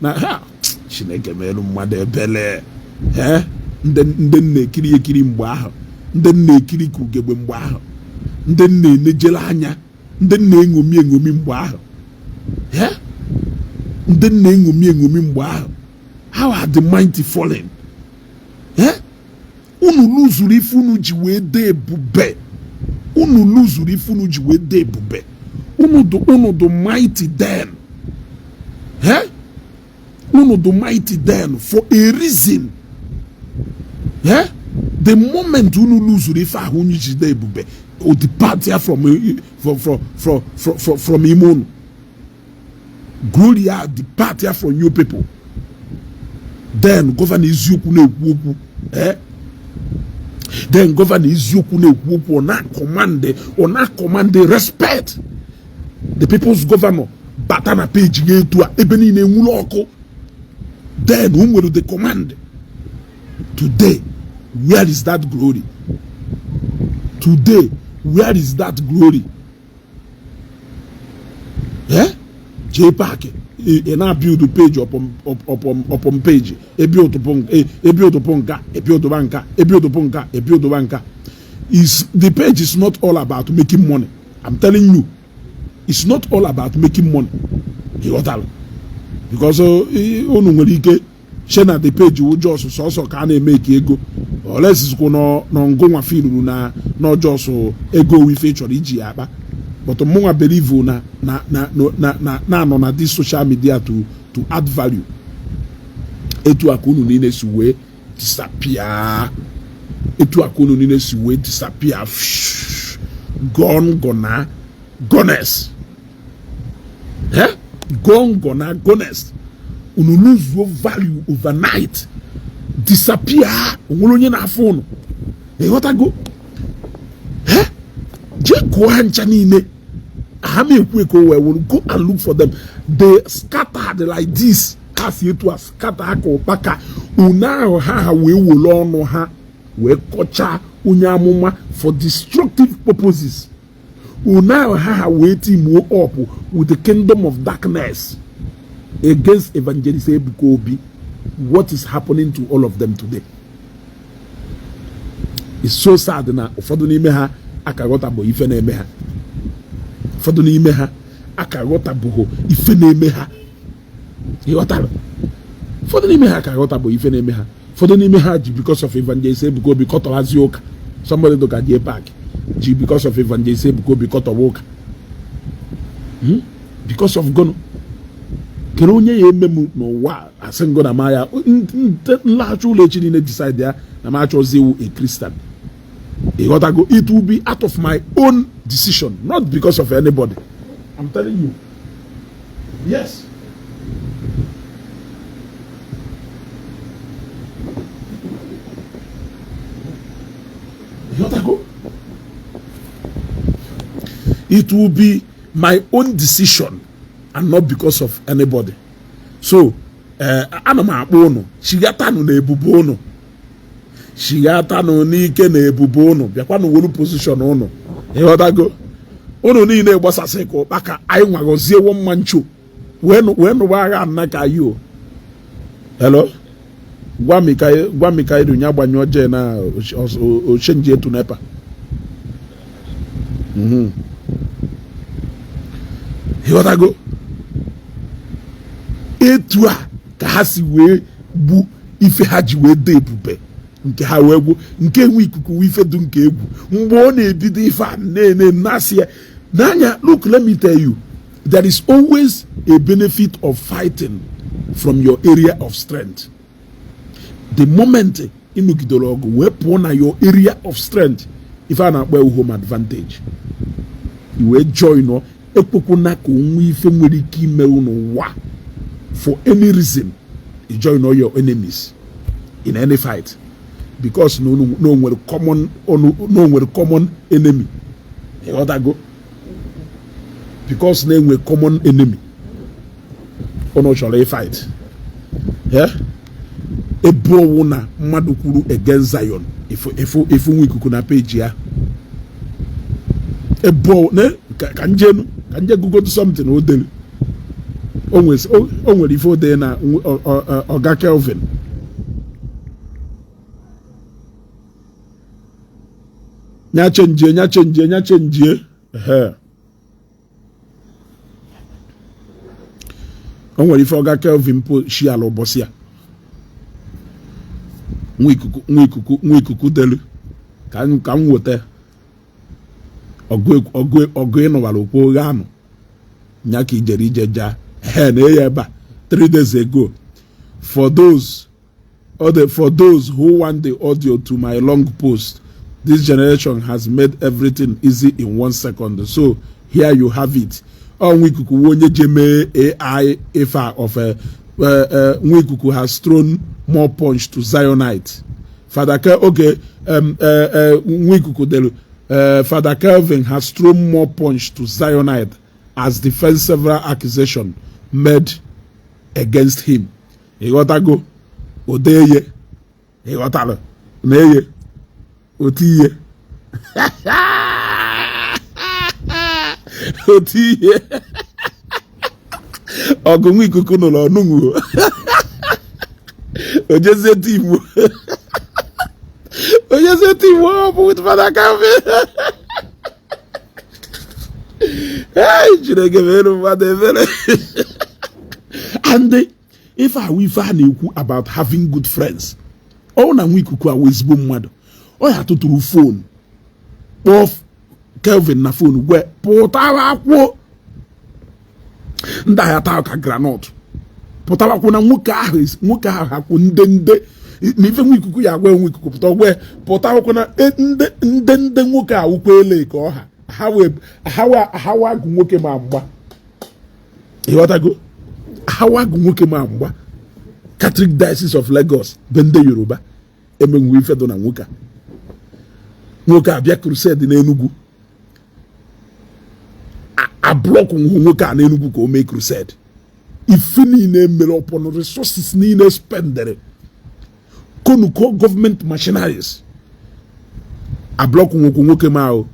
na ha. Chineke merụ mmadụ ebele. Ee, ndị na-ekiri ekiri mgbe ahụ, ndị na-ekiri ka ugegbe mgbe ahụ, ndị na-enejere anya, ndị na-eṅomi eṅomi mgbe ahụ, ee, ndị na-eṅomi eṅomi mgbe ahụ, how are the mighty fallen? Ee, unu luzuru ife unu ji wee dee ebube, unu luzuru ife unu ji wee dee ebube. Unu dụ mighty then, eh? Unu dụ mighty then for a reason, eh? The moment unu luzuru ife ahụ unu ji dee ebube, o depart ya from ime unu. Glory ya depart ya from you people. Then Governor Eziokwu na-ekwu okwu, eh? Then Governor Eziokwu na-ekwu okwu, ọ na-command respect. The people's governor bata na page ga etu a, ebe niile enwuru ọkụ. Then o nwere the command. Today, where is that glory? Today, where is that glory? Eh, JPAC, ị na-build page upon page, ebuildụpụ nka, ebuildụba nka, ebuildụpụ nka, ebuildụba nka. Is the page is not all about making money. I'm telling you, it's not all about making money. Ịghọtara? Because unu nwere ike che na the page wụ just sọsọ ka a na-eme ka ego olesikwu nọ ngụnwa filuru na n'ọjọsọ ego ife chọrọ iji ya akpa. But mụnwa believe na na na na na na-anọ na this social media to add value. Etu a ka unu niile si wee disappear, etu a ka unu niile si wee disappear, gone, gona, gones, eh, gone, gona, gones. Unu lose value overnight, disappear. Onwere onye na-afụ unu? Ịghọtago? Eh, jee gụọ ha ncha niile. Ha ma ekwu eko wee wuru. Go and look for them. They scattered like this. Ha si etu a scatter aka ụkpaka unu ahụ. Ha wee were ọnụ ha wee kọchaa onye amụma for destructive purposes. Unu ahụ ha wee team up with the kingdom of darkness against Evangelist Ebuka Obi. What is happening to all of them today? It's so sad na ụfọdụ n'ime ha aka ghọtabụ ife na-eme ha. Ụfọdụ n'ime ha aka ghọtabụghị ife na-eme ha. Ịghọtara? Ụfọdụ n'ime ha aka ghọtabụ ife na-eme ha. Ụfọdụ n'ime ha ji because of Evangelist Ebuka Obi kọtọwazi ụka. Somebody dụka JPAC ji because of Evangelist Ebuka Obi kọtọwa ụka. Because of gụnụ? Kere onye ya eme m n'ụwa asị ngụ na ma ya nlaghachi ụlọ echi niile, decide ya na m achọzi iwu a Christian. Ịghọtago? It will be out of my own decision, not because of anybody. I'm telling you, yes. Ịghọtago? It will be my own decision and not because of anybody. So ana m akpọ ụnụ, chigatanụ na ebube ụnụ, chigatanụ n'ike na ebube ụnụ, bịakwanụ welu position ụnụ. Ịghọtago? Ụnụ niile gbasasị ka ụkpaka, anyị nwagozie one man show wee nụwa agha nna ka anyị o. Hello, gwa Mikailu nya gbanyụọ je na o change to NEPA. Ịghọtago? Etu a ka ha si wee gbu ife ha ji wee dee ebube nke ha, wee gbuo nke nwe ikuku ife du nke egwu mgbe ọ na-ebido ife a na-ene nnasị ya n'anya. Look, let me tell you, there is always a benefit of fighting from your area of strength. The moment ịnụgidere ọgụ wee pụọ na your area of strength, ife a na-akpọ home advantage, i wee join ọ. Ekwekwana ka onwe ife nwere ike ime n'ụwa, for any reason you join all your enemies in any fight, because no nwere common enemy. Ịghọtago? Because na-enwe common enemy unu chọrọ ịfight. Ebe ọwụ na mmadụ kwuru against Zion, efu nwa ikuku na peji ya ebe ọ ka njenu ka nje gugodu something o delu. O nwere ife ode na Oga Kelvin nya chenjie nya chenjie. O nwere ife Oga Kelvin po shi ala ụbọchị a nwa ikuku delu ka m weta ọgụ ịnụwara okwu oghe anụ nya ka ijere ije jaa he na eye ebe a 3 days ago. For those who want the audio to my long post, this generation has made everything easy in 1 second, so here you have it. Ọ nwa ikuku onye je mee AI ife a of nwa ikuku has thrown more punch to Zionite Father Ke. Okay, nwa ikuku delu, Father Kelvin has thrown more punch to Zionite as defense several accusations made against him. Ịghọtago? Odeye, ịghọtara na eye otu ihe otu ihe ọgụ nwa ikuku nụrụ ọnụnwụ ojezie timu ojezie timu ọ bụ with Father Kelvin. Hey, Chineke mere mmadụ ebere. And ife ahụ ife a na-ekwu about having good friends, ọ na nwa ikuku awụ ezigbo mmadụ, ọ ya tụtụrụ phone kpọọ Kelvin na phone gwe pụtara akwụọ ndị agha taa ka groundnut pụtawakwụ na nwoke ahụ akwụ nde nde na ife nwa ikuku ya agwa nwa ikuku pụta gwe pụtawakwụ na nde nde nde nwoke awụkwa ele ka ọha hawa agụ nwoke ma mgba. Ịghọtago? Hawa agụ nwoke ma mgba. Catholic Diocese of Lagos be ndị Yoruba emenwe ife dị na nwoke a. Nwoke abịa crusade n'Enugu, a block nwoke a n'Enugu ka o mee crusade. Ife niile mere ọpọnụ resources niile spendere konuko government machineries, a block nwoke ma ahụ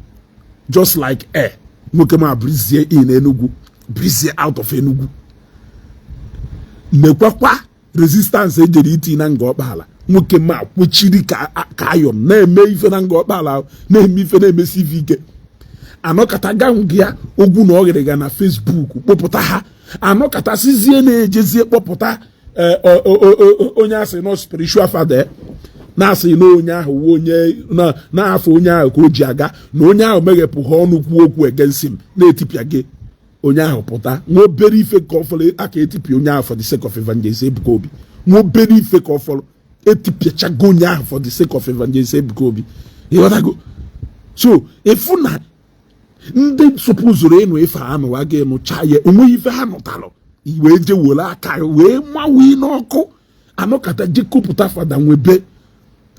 just like air. Nwoke ma brizie in Enugu, brizie out of Enugu. Nekwakwa resistance ejere iti na nga ọkpala, nwoke ma kwechiri ka ayọn na-eme ife na nga ọkpala, na-eme ife na-emesi ife ike. Anọkata gị ya ogwu na ọghịrịga na Facebook kpọpụta ha, anọkatasizie na-ejezie kpọpụta onye asị nọ spiritual father na-asị na onye ahụ onye na-afọ onye ahụ ka o ji aga na onye ahụ meghepụ ha ọnụ kwuo okwu against him na-etipịa gị. Onye ahụ pụta nwa obere ife ka ọ fọrọ aka etipịa onye ahụ for the sake of Evangelist Ebuka Obi. Nwa obere ife ka ọ fọrọ etipịachago onye ahụ for the sake of Evangelist Ebuka Obi. Ịghọtago? So efu na ndị sọpụzụrụ ịnụ ife anụ aga ịnụcha ya, onweghị ife ha nụtalụ wee je were aka wee mawi n'ọkụ. Anọkata jekọpụta Fada Nwebe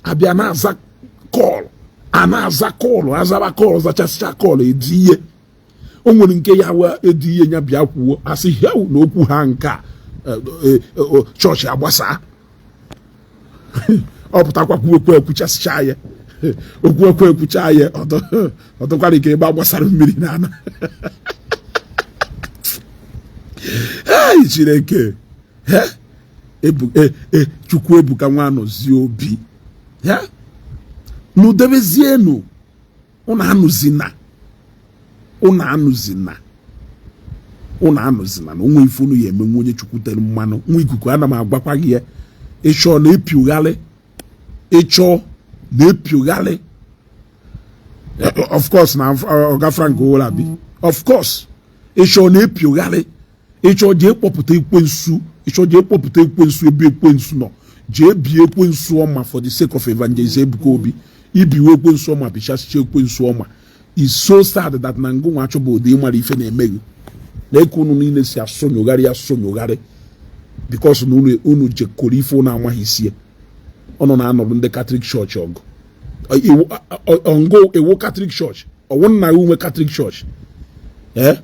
abịa na-aza call A na-aza call, azaba call, zachasịcha call, edi ihe o nwere nke ya wa edi ihe ya bịa kwuo, asị heu na okwu ha nke a, chọọchị agbasa. Ọ pụtakwa kwuo okwu, ekwuchasịcha ya okwu, ekwe ekwucha ya, ọdụkwara ike ebe a gbasara mmiri n'ana. Ei, Chineke! Chukwu Ebuka nwa anọzie obi n'udebezienu. Ụnụ anụzina, ụnụ anụzina, ụnụ anụzina na onwe ife unu ya emenwe onye Chukwu tere mmanụ. Nwa ikuku, ana m agwakwa gị ya, ịchọ na epiogharị, ịchọ na epiogharị. Of course na Oga Frank Owolabi, of course, ịchọ na epiogharị, ịchọ jee kpọpụta ekwensu, ịchọ jee kpọpụta ekwensu ebe ekwensu nọ, jee bie ekwensu ọma for the sake of Evangelist Ebuka Obi. Ibiwe ekwensu ọma, bichasịcha ekwensu ọma. Is so sad that na ngụ nwa achọba ụdị ịmara ife na-eme gị na eke unu niile si asonyogharị asonyogharị, because na unu jekọrọ ife unu amaghị isie. Ọ nọ na-anọrụ ndị Catholic Church ọgụ ọngụ ewu Catholic Church, ọwụ nna ya nwe Catholic Church. Ee,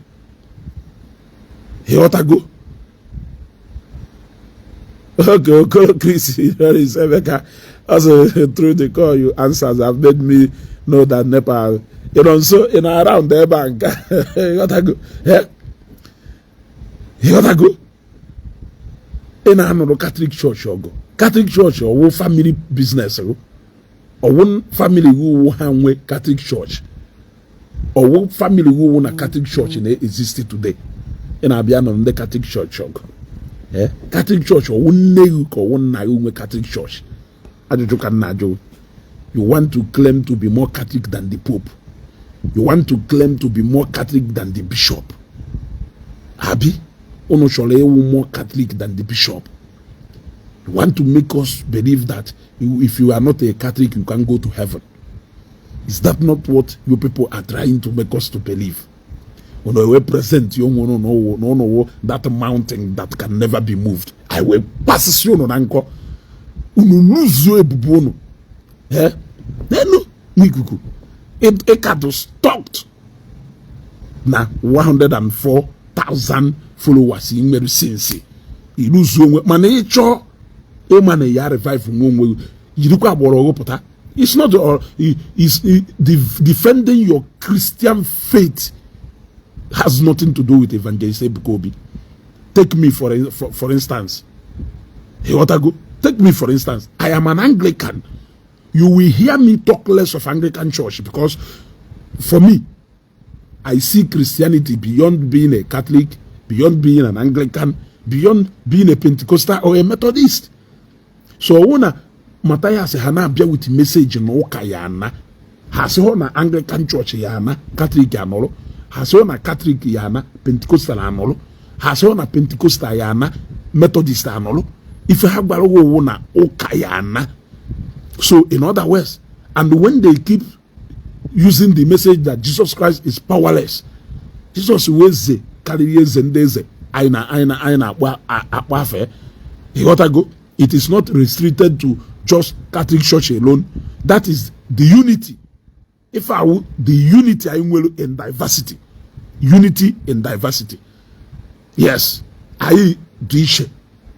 ịghọtago? Okay, Okoro Chris is Emeka. Also, through the call you answers have made me know that NEPA, so in around the bank. Ịghọtago? Ịghọtago? Ị na-anụrụ Catholic Church ọgụ. Catholic Church ọwụ family business, ọwụ family wụ ha nwe Catholic Church, ọwụ family wụ na Catholic Church na-exist today. Ị na-abịa nọ ndị Catholic Church ọgụ. Catholic Church ọwụ nne gị ka ọwụ nna gị nwe Catholic Church? Ajụjụ ka nna ajụ. You want to claim to be more Catholic than the Pope, you want to claim to be more Catholic than the bishop. Abi unu chọrọ ịwụ more Catholic than the bishop? You want to make us believe that if you are not a Catholic, you can go to heaven? Is that not what you people are trying to make us to believe? Unu ewe present onwe unu na unu wụ that mountain that can never be moved. I will pasisi unu na nkọ unu luzuo ebubo unu n'elu n'ikuku. Ịkadụ stocked na 104,000 followers ị nwere since iluzuo onwe, mana ịchọọ ịma na ya revive nwe onwe gị, jirikwa agbọrọ pụta. It's not is the defending your Christian faith has nothing to do with Evangelist Ebuka Obi. Take me for instance. Ịghọtago? Take me for instance. I am an Anglican. You will hear me talk less of Anglican Church because for me, I see Christianity beyond being a Catholic, beyond being an Anglican, beyond being a Pentecostal or a Methodist. So ọwụ na Matthias ha na-abịa with message na ụka ya ana, ha sị hụ na Anglican Church ya ana, Catholic anọrọ, ha sị hụ na Catholic ya ana, Pentecostal anọrọ, ha sị hụ na Pentecostal ya ana, Methodist anọrọ. Ife ha gwara owu na ụka ya ana. So in other words, and when they keep using the message that Jesus Christ is powerless, Jesus wee eze karịrị eze ndị eze anyị na-akpọ akpọ afe. Ịghọtago? It is not restricted to just Catholic Church alone. That is the unity. If I would, the unity anyị nwere in diversity, unity in diversity. Yes, anyị dị iche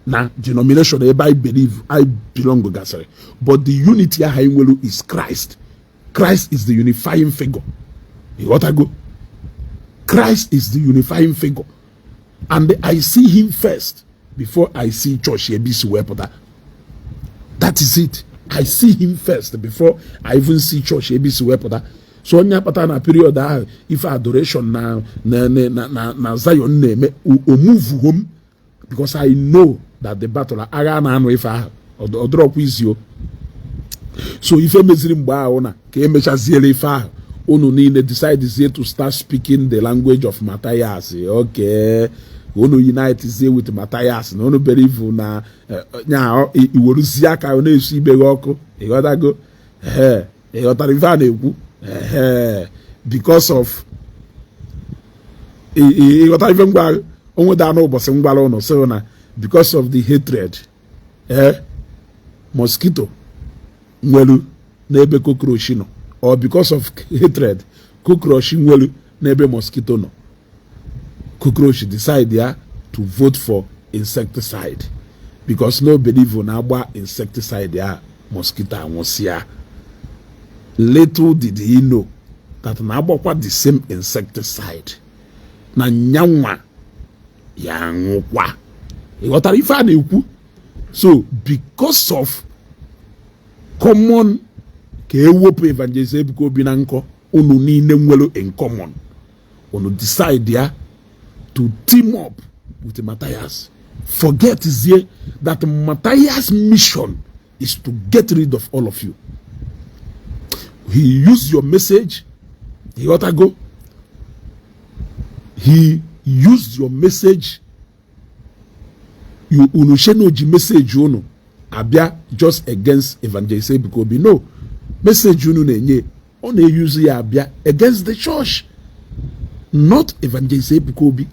na denomination ebe I believe I belong gasịrị, but the unity ahụ anyị nwere is Christ. Christ is the unifying figure. Ịghọtago? Christ is the unifying figure, and I see him first before I see church ebe isi wee pụta. That is it. I see him first before I even see church ebe isi wee pụta. So onye akpata na period ahụ ife adoration na Zion na-eme o move home, because I know that the battle agha na-anụ ife ahụ ọ dọrọkwa izi o. So ife meziri mgbe ahụ na ka emechaziere ife ahụ, unu niile decide to start speaking the language of Matthias. Okay, unu unite zie with Matthias na unu believe na nya iweruzie aka na-esu ibe gị ọkụ. Ịghọtago? Ee, ịghọtara ife a na-ekwu? Ee, because of ịghọtara ife ngwa onwe daa n'ụbọchị ngwara ụnụ sị na because of the hatred ee mosquito nwere n'ebe cockroach nọ. Or because of hatred cockroach nwere n'ebe mosquito nọ, cockroach decide ya to vote for insecticide because no believe na agba insecticide ya, mosquito anwụsịa. Little did he know that na agbakwa the same insecticide na nyanwa ya anwụkwa. Ị ghọtara ife a na-ekwu? So because of common ka ewepụ Evangelist Ebuka Obi na nkọ unu niile nwere in common, unu decide ya to team up with Matthias. Forget zie that Matthias' mission is to get rid of all of you. He used your message. Ịghọtago? He used your message. You unu sheno ji message unu abịa just against Evangelist Ebuka Obi. No message unu na-enye, ọ na-eyuzu ya abịa against the church, not Evangelist Ebuka Obi.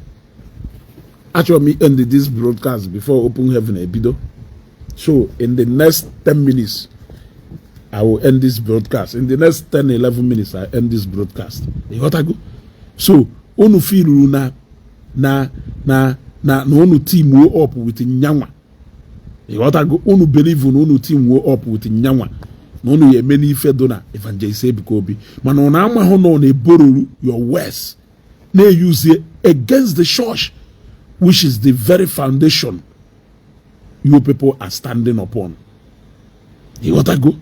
Achọrọ m end this broadcast before Open Heaven ebido. So in the next 10 minutes I will end this broadcast. In the next 10 11 minutes I end this broadcast. Ịghọtago? So unu feeluru na unu team up with nyanwa. Ịghọtago? Unu believe na unu team up with nyanwa na unu ya eme n'ife do na Evangelist Ebuka Obi, mana unu amahụ na ọ na-eborrow your words na-eyuzie against the church, which is the very foundation you people are standing upon. Ịghọtago?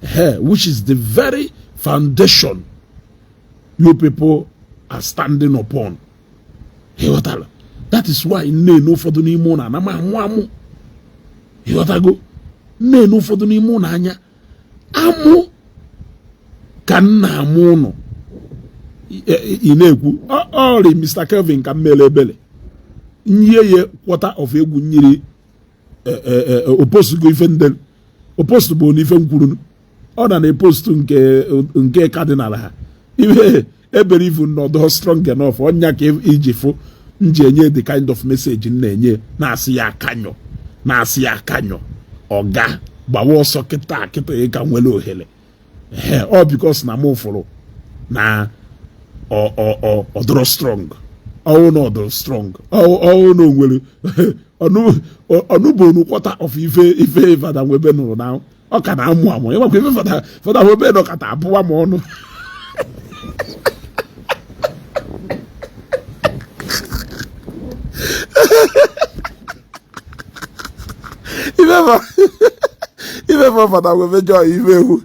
Hey, which is the very foundation you people are standing upon. Ịghọtara? That is why nne na ụfọdụ n'ime ụlọ ana m amụ amụ. Ịghọtago? Nne na ụfọdụ n'ime ụlọ anya amụ ka nna amụ ụnụ. Ị na-ekwu ọrị Mr. Kelvin ka m mere ebele nye ya quarter of egwu mmiri opostugo ife ndelu opostu bụ n'ife nkwuru ọ na na-epostu nke cardinal ha ihe ebere ivu nọdụ strong enough ọnya ka iji fụ nji enye the kind of message m na-enye, na-asị ya akanyọ, na-asị ya akanyọ ọga gbawa ọsọ kịta kịta ị ka nwere ohere. Ọ because na mụ fụrụ na ọ dọrọ strong, ọwụ na ọ dọrọ strong, ọwụ na o nwere ọnụbonu quarter of ife Fada Nwebe nụrụ na ọ ka na-amụ amụ. Ịmakwa ife Fada Nwebe nọ kata abụwa m ọnụ. Ife Fada Nwebe jọọ ife ewu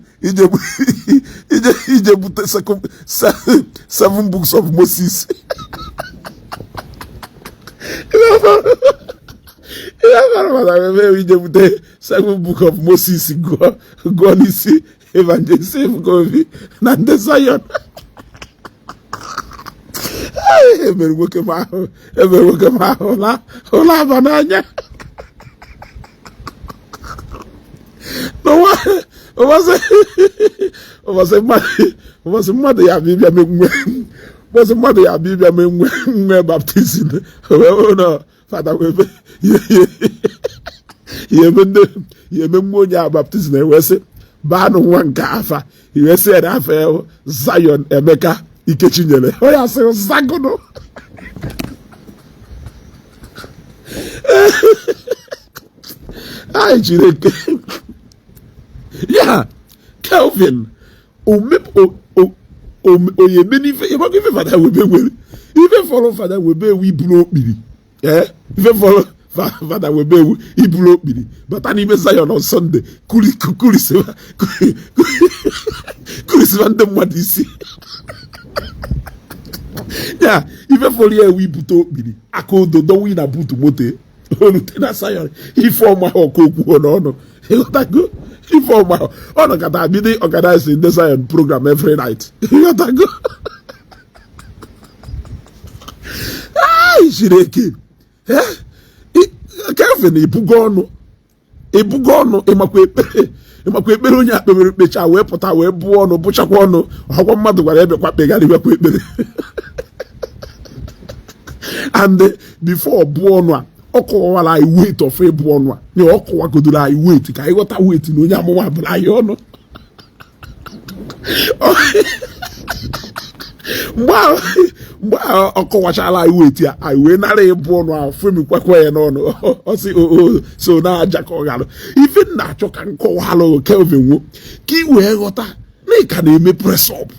ije bute seven books of Moses. Ihe Fada Nwebe ewu ije bute seven book of Moses gụọ n'isi Evangelist Ebuka Obi na ndị Zion. Emere nwoke m ahụ, emere nwoke m ahụ ụla aba n'anya. Ụbọchị mmadụ ya abịa ịbịa menwe, ụbọchị mmadụ ya abịa ịbịa menwe nwe baptism wee na Fada Nwebe ya eme nwa onye a baptism ewee sị baanụ nwa nke afa iwee sị ya na afa ya Zion Emeka Ikechinyere onye asị zagono. Anyị Chineke ya Kelvin onye eme n'ife ịgbakọ ife Fada Nwebe nwere ife fọrọ Fada Nwebe ewu iburu okpiri ife fọrọ Fada Nwebe ewu iburu okpiri bata n'ime Zion on Sunday kurisiba ndị mmadụ isi ya ife fọrọ ya ewu ibute okpiri aka odo dọwa na buutu moto olute na Zion ife ọma ọkụ okwu n'ọnụ. Ịghọtago? Ife ọma ọ nọkọta bido organize ndị Zion program every night. Ịghọtago? Ai Chineke, Kelvin ibugo ọnụ ebugo ọnụ ịmakwa ekpere onye akpebere kpecha wee pụta wee bụọ ọnụ bụchakwa ọnụ ọkwa mmadụ gwara ebekwa kpegharị wekwa ekpere. And before bụọ ọnụ a ọ kọwara anyị weight of ịbụ ọnụ a ya ọ kọwagodoro anyị weight ka anyị ghọta weight na onye amụma bụrụ anyị ọnụ. Mgbe ahụ ọ kọwachala anyị weti ya, anyị wee nara ịbụ ọnụ ahụ femikwakwa ya n'ọnụ. Ọ sị oo so na-aja ka ọ ghara ife m na-achọ ka m kọwalụ Kelvin nwo ka ị wee ghọta na ị ka na-eme press up.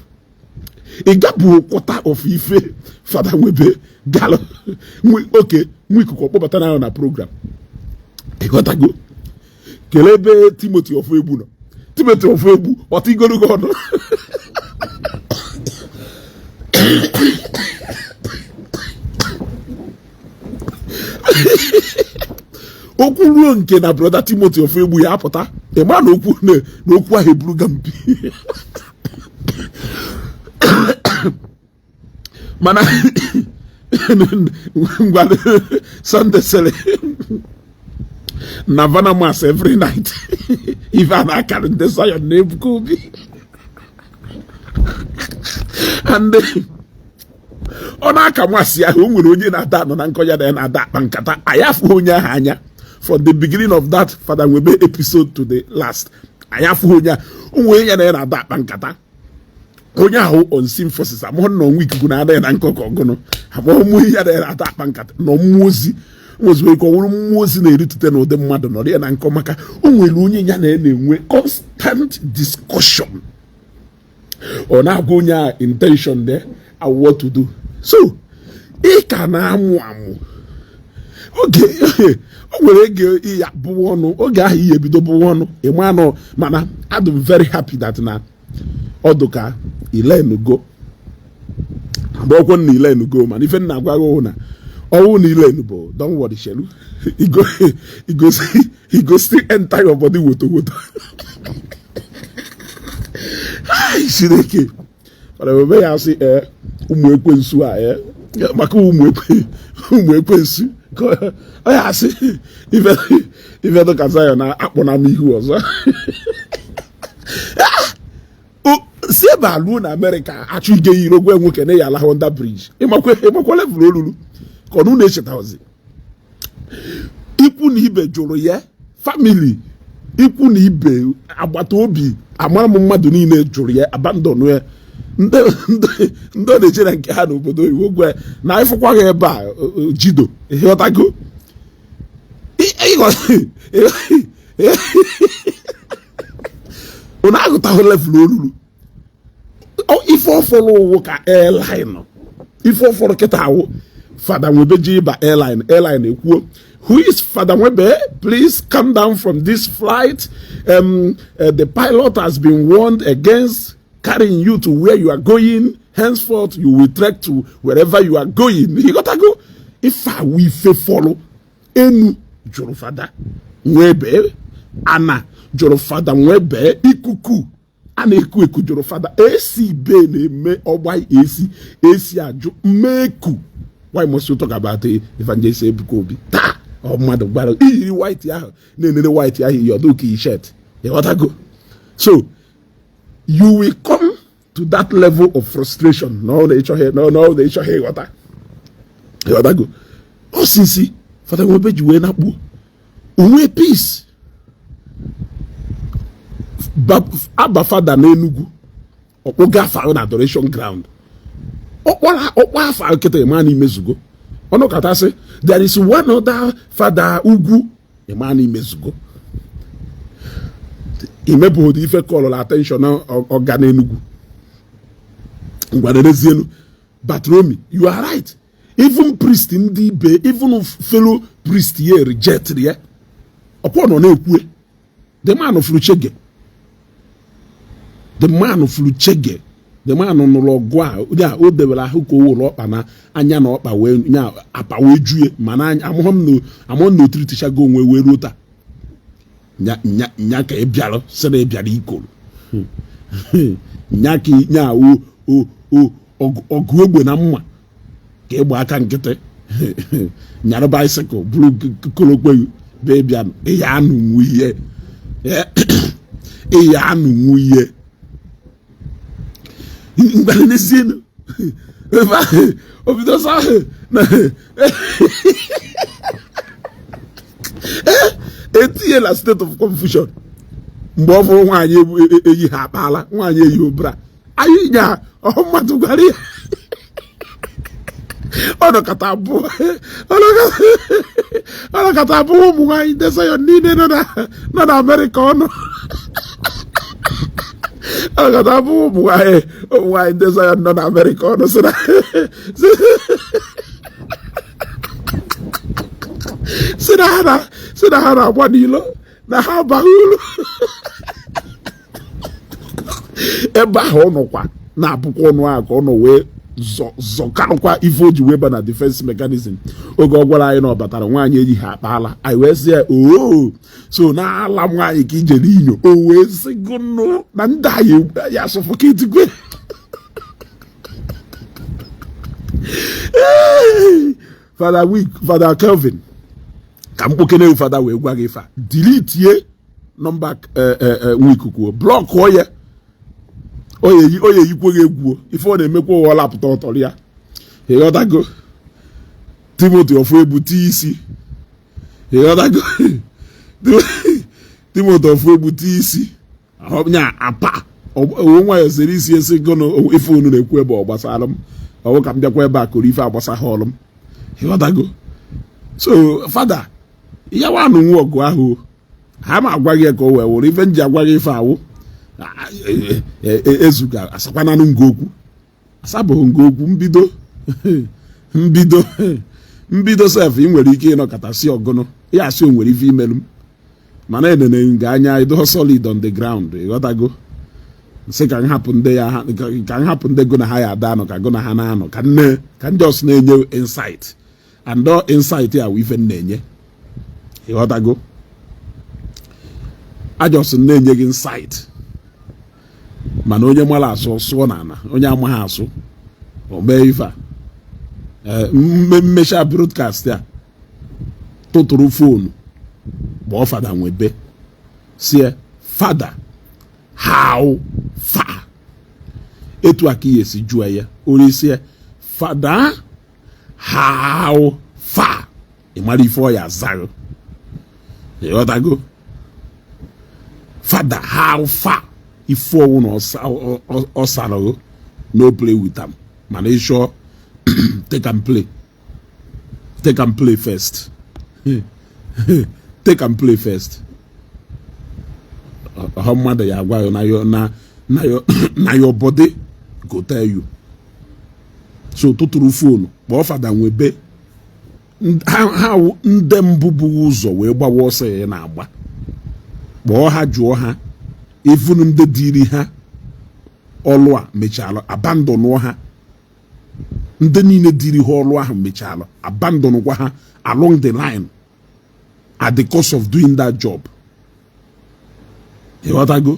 Ị gabụ quarter of ife Fada Nwebe galụ oke nwa ikuku ọkpọbata na na program. Ịghọtago? Kelee ebe Timothy Ofoegbu nọ. Timothy Ofoegbu ọtigoro gị ọnụ. Okwu ruo nke na brother Timothy Ofoegbu ya apụta, ị ma na okwu na okwu ahụ eburuga mpi. Mana ngwa Sunday sịrị na Vana Mass every night ife a na-akarị ndị Zion na Ebuka Obi and ọ na-aka masị ahụ. O nwere onye na-ada anọ na nkọ ya na na-ada akpa nkata. Anyị afụghị onye ahụ anya from the beginning of that Fada Nwebe episode to the last. Anyị afụghị onye ahụ. O nwere ya na ya na-ada akpa nkata. Onye ahụ unseen forces amụghị na ọnwa ikuku na-ada ya na nkọ ka ọgụnụ amụghị mụ ya na ya na-ada akpa nkata na mmụọ ozi nweziri ike ọ wụrụ mmụọ ozi na-eritute n'ụdị mmadụ nọrọ ya na nkọ, maka o nwere onye ya na ya na-enwe constant discussion. Ọ na-agwa onye a intention there and what to do. So ị ka na-amụ amụ oge o nwere ege ya bụwa ọnụ oge ahụ ihe ebido bụwa ọnụ ịma anụ. Mana adị m very happy that na ọdụ ka ilenugo agbọkwọ na ilenugo. Mana ife nna agwa gị na ọwụ na ilenu bụ don't worry, shelu e go still enter your body woto woto. Chineke mana ebe ya sị ee ụmụ ekwensu a ee maka ụmụ ekwensu ọ ya asị ife dịka Zion akpọ na m ihu ọzọ si ebe a luo na Amerịka achụ ige iro gwa nwoke na ya alahụ under bridge. Ịmakwa level olulu ka ọnụ na-echetazi ikwu na ibe jụrụ ya, family ikwu na ibe agbata obi amara m mmadụ niile jụrụ ya, abandon ya. Ndị ọ na-eche na nke ha n'obodo oyibo gwa na ịfụkwa gị ebe a jido ịghọtago unu agụtahụ level olulu. Ife ọfọrọ ụwụ ka airline ife ọfọrọ kịta awụ Fada Nwebe ji ịba airline airline ekwuo who is Fada Nwebe, please come down from this flight. The pilot has been warned against carrying you to where you are going. Henceforth you will trek to wherever you are going. Ịghọtago ife awụ ife fọrọ enu jụrụ Fada Nwebe, ana jụrụ Fada Nwebe, ikuku a na-eku eku jụrụ Fada AC be na-eme ọgba AC AC ajụ mmeku. Why must you talk about Evangelist Ebuka Obi taa? Ọ mmadụ gbara iyiri white ahụ na-enere white ahụ iyi ọdụ ka shirt. Ịghọtago? So you will come to that level of frustration na ọ na-ịchọghị na ọ na-ịchọghị ịghọta. Ịghọtago? Osisi Fada Nwebe ji wee nakpuo onwe peace. Aba Fada n'Enugu ọkpọga afa na adoration ground ọkpọ afa nkịta ịma na imezugo ọnụkatasị there is one other Fada Ugwu ịma na imezugo imebụghị ife kọlụrụ attention ọga n'Enugu ngwanerezienu. Batromi, you are right. Even priest ndị ibe, even fellow priest ya reject ya. Ọkwọ nọ na-ekwu the man furu chege, the man furu chege, the man nụrụ ọgụ a ya o debere ahụ ka o were ọkpa na anya na ọkpa wee nya apa wee jue. Mana amụghọ m na otiritichago onwe wee ruo taa nya nya nya ka ị bịara sị na ị bịara ikoro nya ka nya o o ọgụ egbe na mma ka ịgba aka nkịtị nyara bicycle bụrụ kolokpeghị bee bịa ịya anụ ihe ịya anụ ihe mgbe obido sọ na etinye na state of confusion. Mgbe ọ fụrụ nwaanyị eyi ha akpala, nwaanyị eyi obra anyị nya ọhụ mmadụ gwara ya, ọ nọkọta abụọ ụmụ nwaanyị ndị Zion niile nọ na Amerịka ọnụ. Ọ nọkọta abụọ ụmụ nwaanyị ndị Zion nọ na Amerịka ọnụ, si na ha na-agba n'ilo na ha abaghị uru. Ebe ahụ ọ nọkwa na-abụkwa ọnụ ahụ ka ọ nọ wee zọkarụkwa ife o ji wee ba na defense mechanism. Oge ọ gwara anyị na ọ batara, nwaanyị eji ha akpaala, anyị wee sị ya, "Oo, so na-ala nwaanyị ka ijere inyo." O wee sị gụnụ na ndị anyị ya suffocate gwe. Father Week, Father Kelvin, ka mkpokene Fada wee gwa gị ife a, deletie nọmba Nwikuku, blockụọ ya. O eyikwe gị egwu ife ọ na-emekwa ụwa lapụta ọtọrọ ya. Ịghọtago? Timothy ọfụ egbu tie isi. Ịghọtago? Timothy ọfụ egbu tie isi nya apa owo nwayọ sere isi esi gụnụ. Ife unu na-ekwu ebe ọ gbasara m, ọwụ ka m bịakwa ebe a koro ife agbasa ha ọlụ m. Ịghọtago? So Fada ya wa anụ nwa ọgụ ahụ ha ma agwa gị ka o wee wụrụ ife nji agwa gị ife awụ ezuga asakwananụ nga okwu asabụghị nga okwu mbido mbido mbido sef. Ị nwere ike ịnọkọta si ọgụnụ ya asị o nwere ife imelu m, mana enene nga anya ido solid on the ground. Ịghọtago? Nsị ka m hapụ ndị ya, ka m hapụ ndị go na ha ya ada anọ, ka go na ha na-anọ, ka nne ka ndị ọsọ na-enye insight and all insight ya wụ ife m na-enye. Ịghọtago? Ajọs na-enye gị insight, mana onye mara asụ sụọ n'ala, onye amaghị asụ o mee ife a mmecha broadcast a, tụtụrụ phone gbọọ Fada Nwebe, sie, "Fada, how far?" Etu a ka ihe esi jụọ ya, onye sie, "Fada, how far?" Ị mara ife ọ ya azaghị. Ịghọtago? "Fada, how far?" Ife ọwụ na ọ sara, no play with am. Mana ịchọ take and play, take and play first, take and play first. Ọha mmadụ ya agwa ya na your body go tell you. So tụtụrụ phone kpọọ Fada Nwebe. Ha ndị mbụ bụ ụzọ wee gbawa ọsọ ya na-agba. Kpọọ ha, jụọ ha ifunu ndị dịrị ha ọlụ a mechara abandonụọ ha. Ndị niile dịrị ha ọlụ ahụ mechara abandonụkwa ha along the line at the cost of doing that job. Ịghọtago?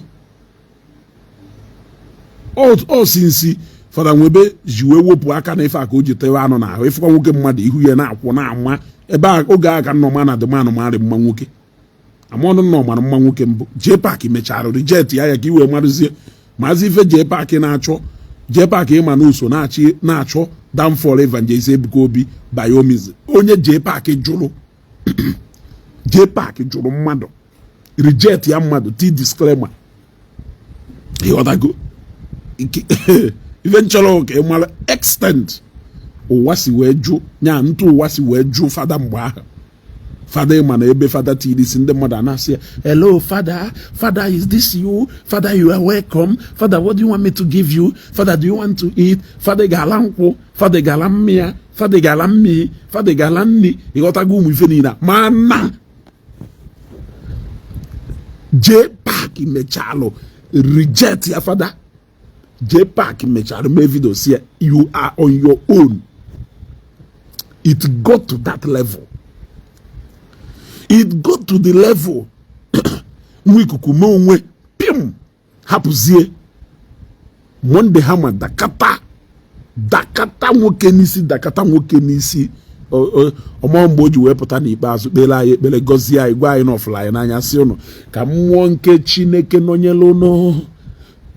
Ọ sinsi Fada Nwebe ji wee wepụ aka na ife a ka o ji tewe anụ n'ahụ. Ịfụkwa nwoke mmadụ ihu ya na-akwụ na-ama ebe a oge a ka nnọma na dịmanụ marị mma nwoke amaọnụ nna mara mma nwoke mbụ. JPAC mechara reject ya, ya ka i wee marụzie maazị ife JPAC na-achọ. JPAC ịma na uso na-achị na-achọ downfall Evangelist Ebuka Obi by all means. Onye JPAC jụrụ, JPAC jụrụ mmadụ, reject ya mmadụ, ti disclaimer. Ịghọtago? Ife nchọrọ ka ị mara extent ụwa si wee jụ nya ntụ, ụwa si wee jụ Fada mgbe ahụ. Fada, ịma na ebe Fada tiri isi, ndị mmadụ anasị ya, "Hello Fada, Fada, is this you? Fada, you are welcome. Fada, what do you want me to give you? Fada, do you want to eat? Fada, ị ga-ala nkwụ? Fada, ị ga-ala mmịa? Fada, ị ga-ala mmiri? Fada, ị ga-ala nri?" Ịghọtago? Ụmụ ife niile a, mana JPAC mechalụ reject ya. Fada JPAC mechara mee video si ya, "You are on your own." It got to that level, it got to the level nwa ikuku mee onwe pim hapụzie Monday hama dakata dakata nwoke n'isi, dakata nwoke n'isi. Ọmọ mgbe o ji wee pụta n'ikpeazụ kpere anyị ekpere, gọzie anyị, gwa anyị na ọfụrụ anyị n'anya, sị ụnụ ka mmụọ nke Chineke nọnyere ụnụ.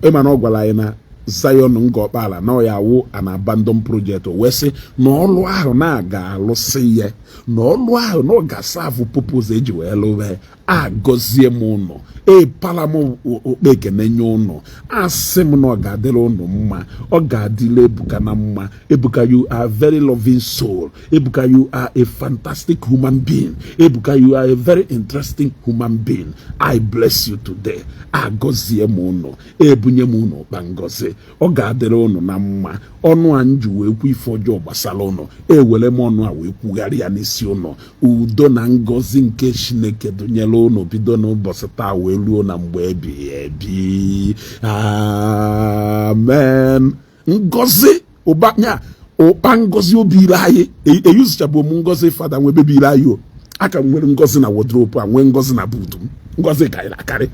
Ịma na ọ gwara anyị na Zion Ngọkpala na ọ ya wụ an abandon project. O wee sị na ọlụ ahụ na-aga alụsị ya, na ọlụ ahụ na ọ ga-aserve purpose eji wee lụwe. Agọzie m ụnụ, epala m okpe ekene nye ụnụ, asị m na ọ ga-adịrị ụnụ mma, ọ ga-adịrị Ebuka na mma. Ebuka, you are very loving soul. Ebuka, you are a fantastic human being. Ebuka, you are a very interesting human being. I bless you today. Agọzie m ụnụ, ebunye m ụnụ ụkpa ngọzi, ọ ga-adịrị ụnụ na mma. Ọnụ a m ji wee kwu ife ọjọọ gbasara ụnụ, ewere m ọnụ a wee kwugharị ya n'isi ụnụ. Udo na ngọzi nke Chineke dụnyere ụnụ bido n'ụbọchị taa wee ruo na mgbe ebighị ebi. Amen. Ngọzi ụba nya ụkpa ngọzi obi ire anyị eyuzichabu m ngọzi fada nwebe bi ire anyị o aka m nwere ngọzi na wardrobe a, nwee ngọzi na boot m. Ngọzi karịrị akarị,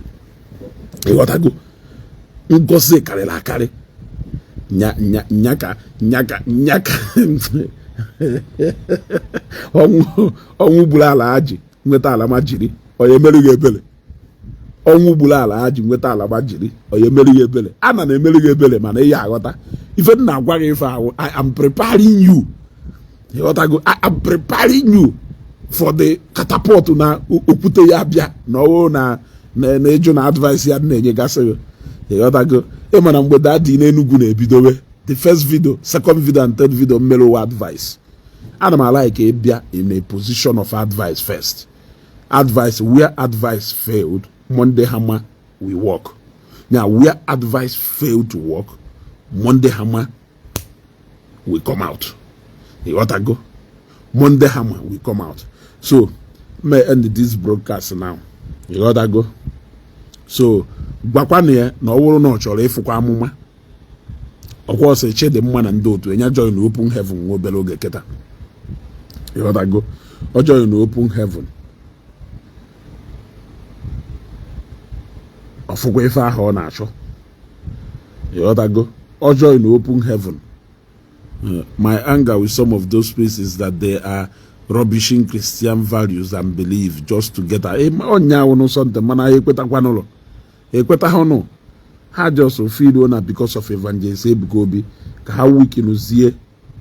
ịghọtago? Ngọzi karịrị akarị. Nya nya nyaka nyaka nyaka ọnwụ ọnwụ gburu ala ji nweta ala ma jiri onye emere gị ebere. Ọnwụ gburu ala ji nweta ala ma jiri onye emere gị ebere. Ana na emere gị ebere, mana ị ya aghọta ife m na-agwa gị. Ife ahụ, I am preparing you, ịghọtago? I am preparing you for the catapult na okwute ya bịa na ọwụ na na ịjụ na advice ya na-enyegasị gị, ịghọtago? Ịma na mgbe daddy n'Enugwu na-ebidowe the first video, second video and third video mmere ụwa advice, ana m like ịbịa in a position of advice first. Advice, where advice failed, Monday hammer will work. Now, where advice failed to work, Monday hammer will come out, ịghọtago? Monday hammer will come out. So may end this broadcast now, ịghọtago? So gwakwana ya na ọ bụrụ na ọ chọrọ ịfụkwa amụma ọkwa ọsọ Chidimma na ndị otu enya join open heaven nwa obere oge kịta, ịghọtago? Ọ join open heaven, ọfụkwa ife ahụ ọ na-achọ, ịghọtago? Ọ join open heaven. My anger with some of those priests is that they are rubbishing Christian values and belief just to get ọnya awụ n'ụsọ ntị, mana ha ekwetakwanụlọ ekwetaghọnụ. Ha just feel na because of Evangelist Ebuka Obi ka ha wikinuzie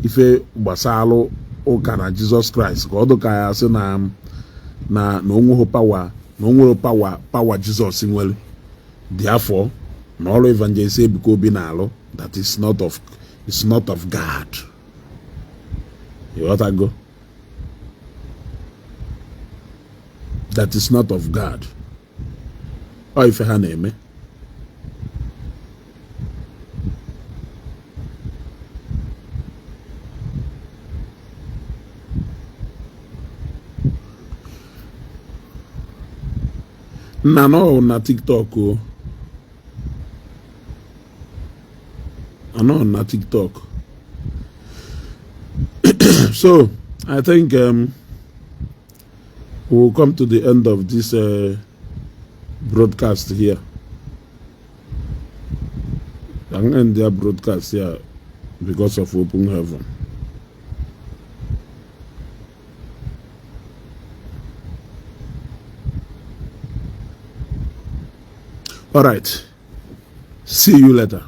ife gbasalụ ụka na Jesus Christ, ka ọ dị ka ya sị na na na onweghị power, na onwere power Jesus nwere. Therefore, na ọrụ Evangelist Ebuka Obi na-alụ, that is not of, it's not of God, ịghọtago? That is not of God. Ọ ife ha na-eme. Nna nọ na TikTok o, anọ na TikTok. So I think we'll come to the end of this broadcast here. I'm end their broadcast here because of open heaven. All right. See you later.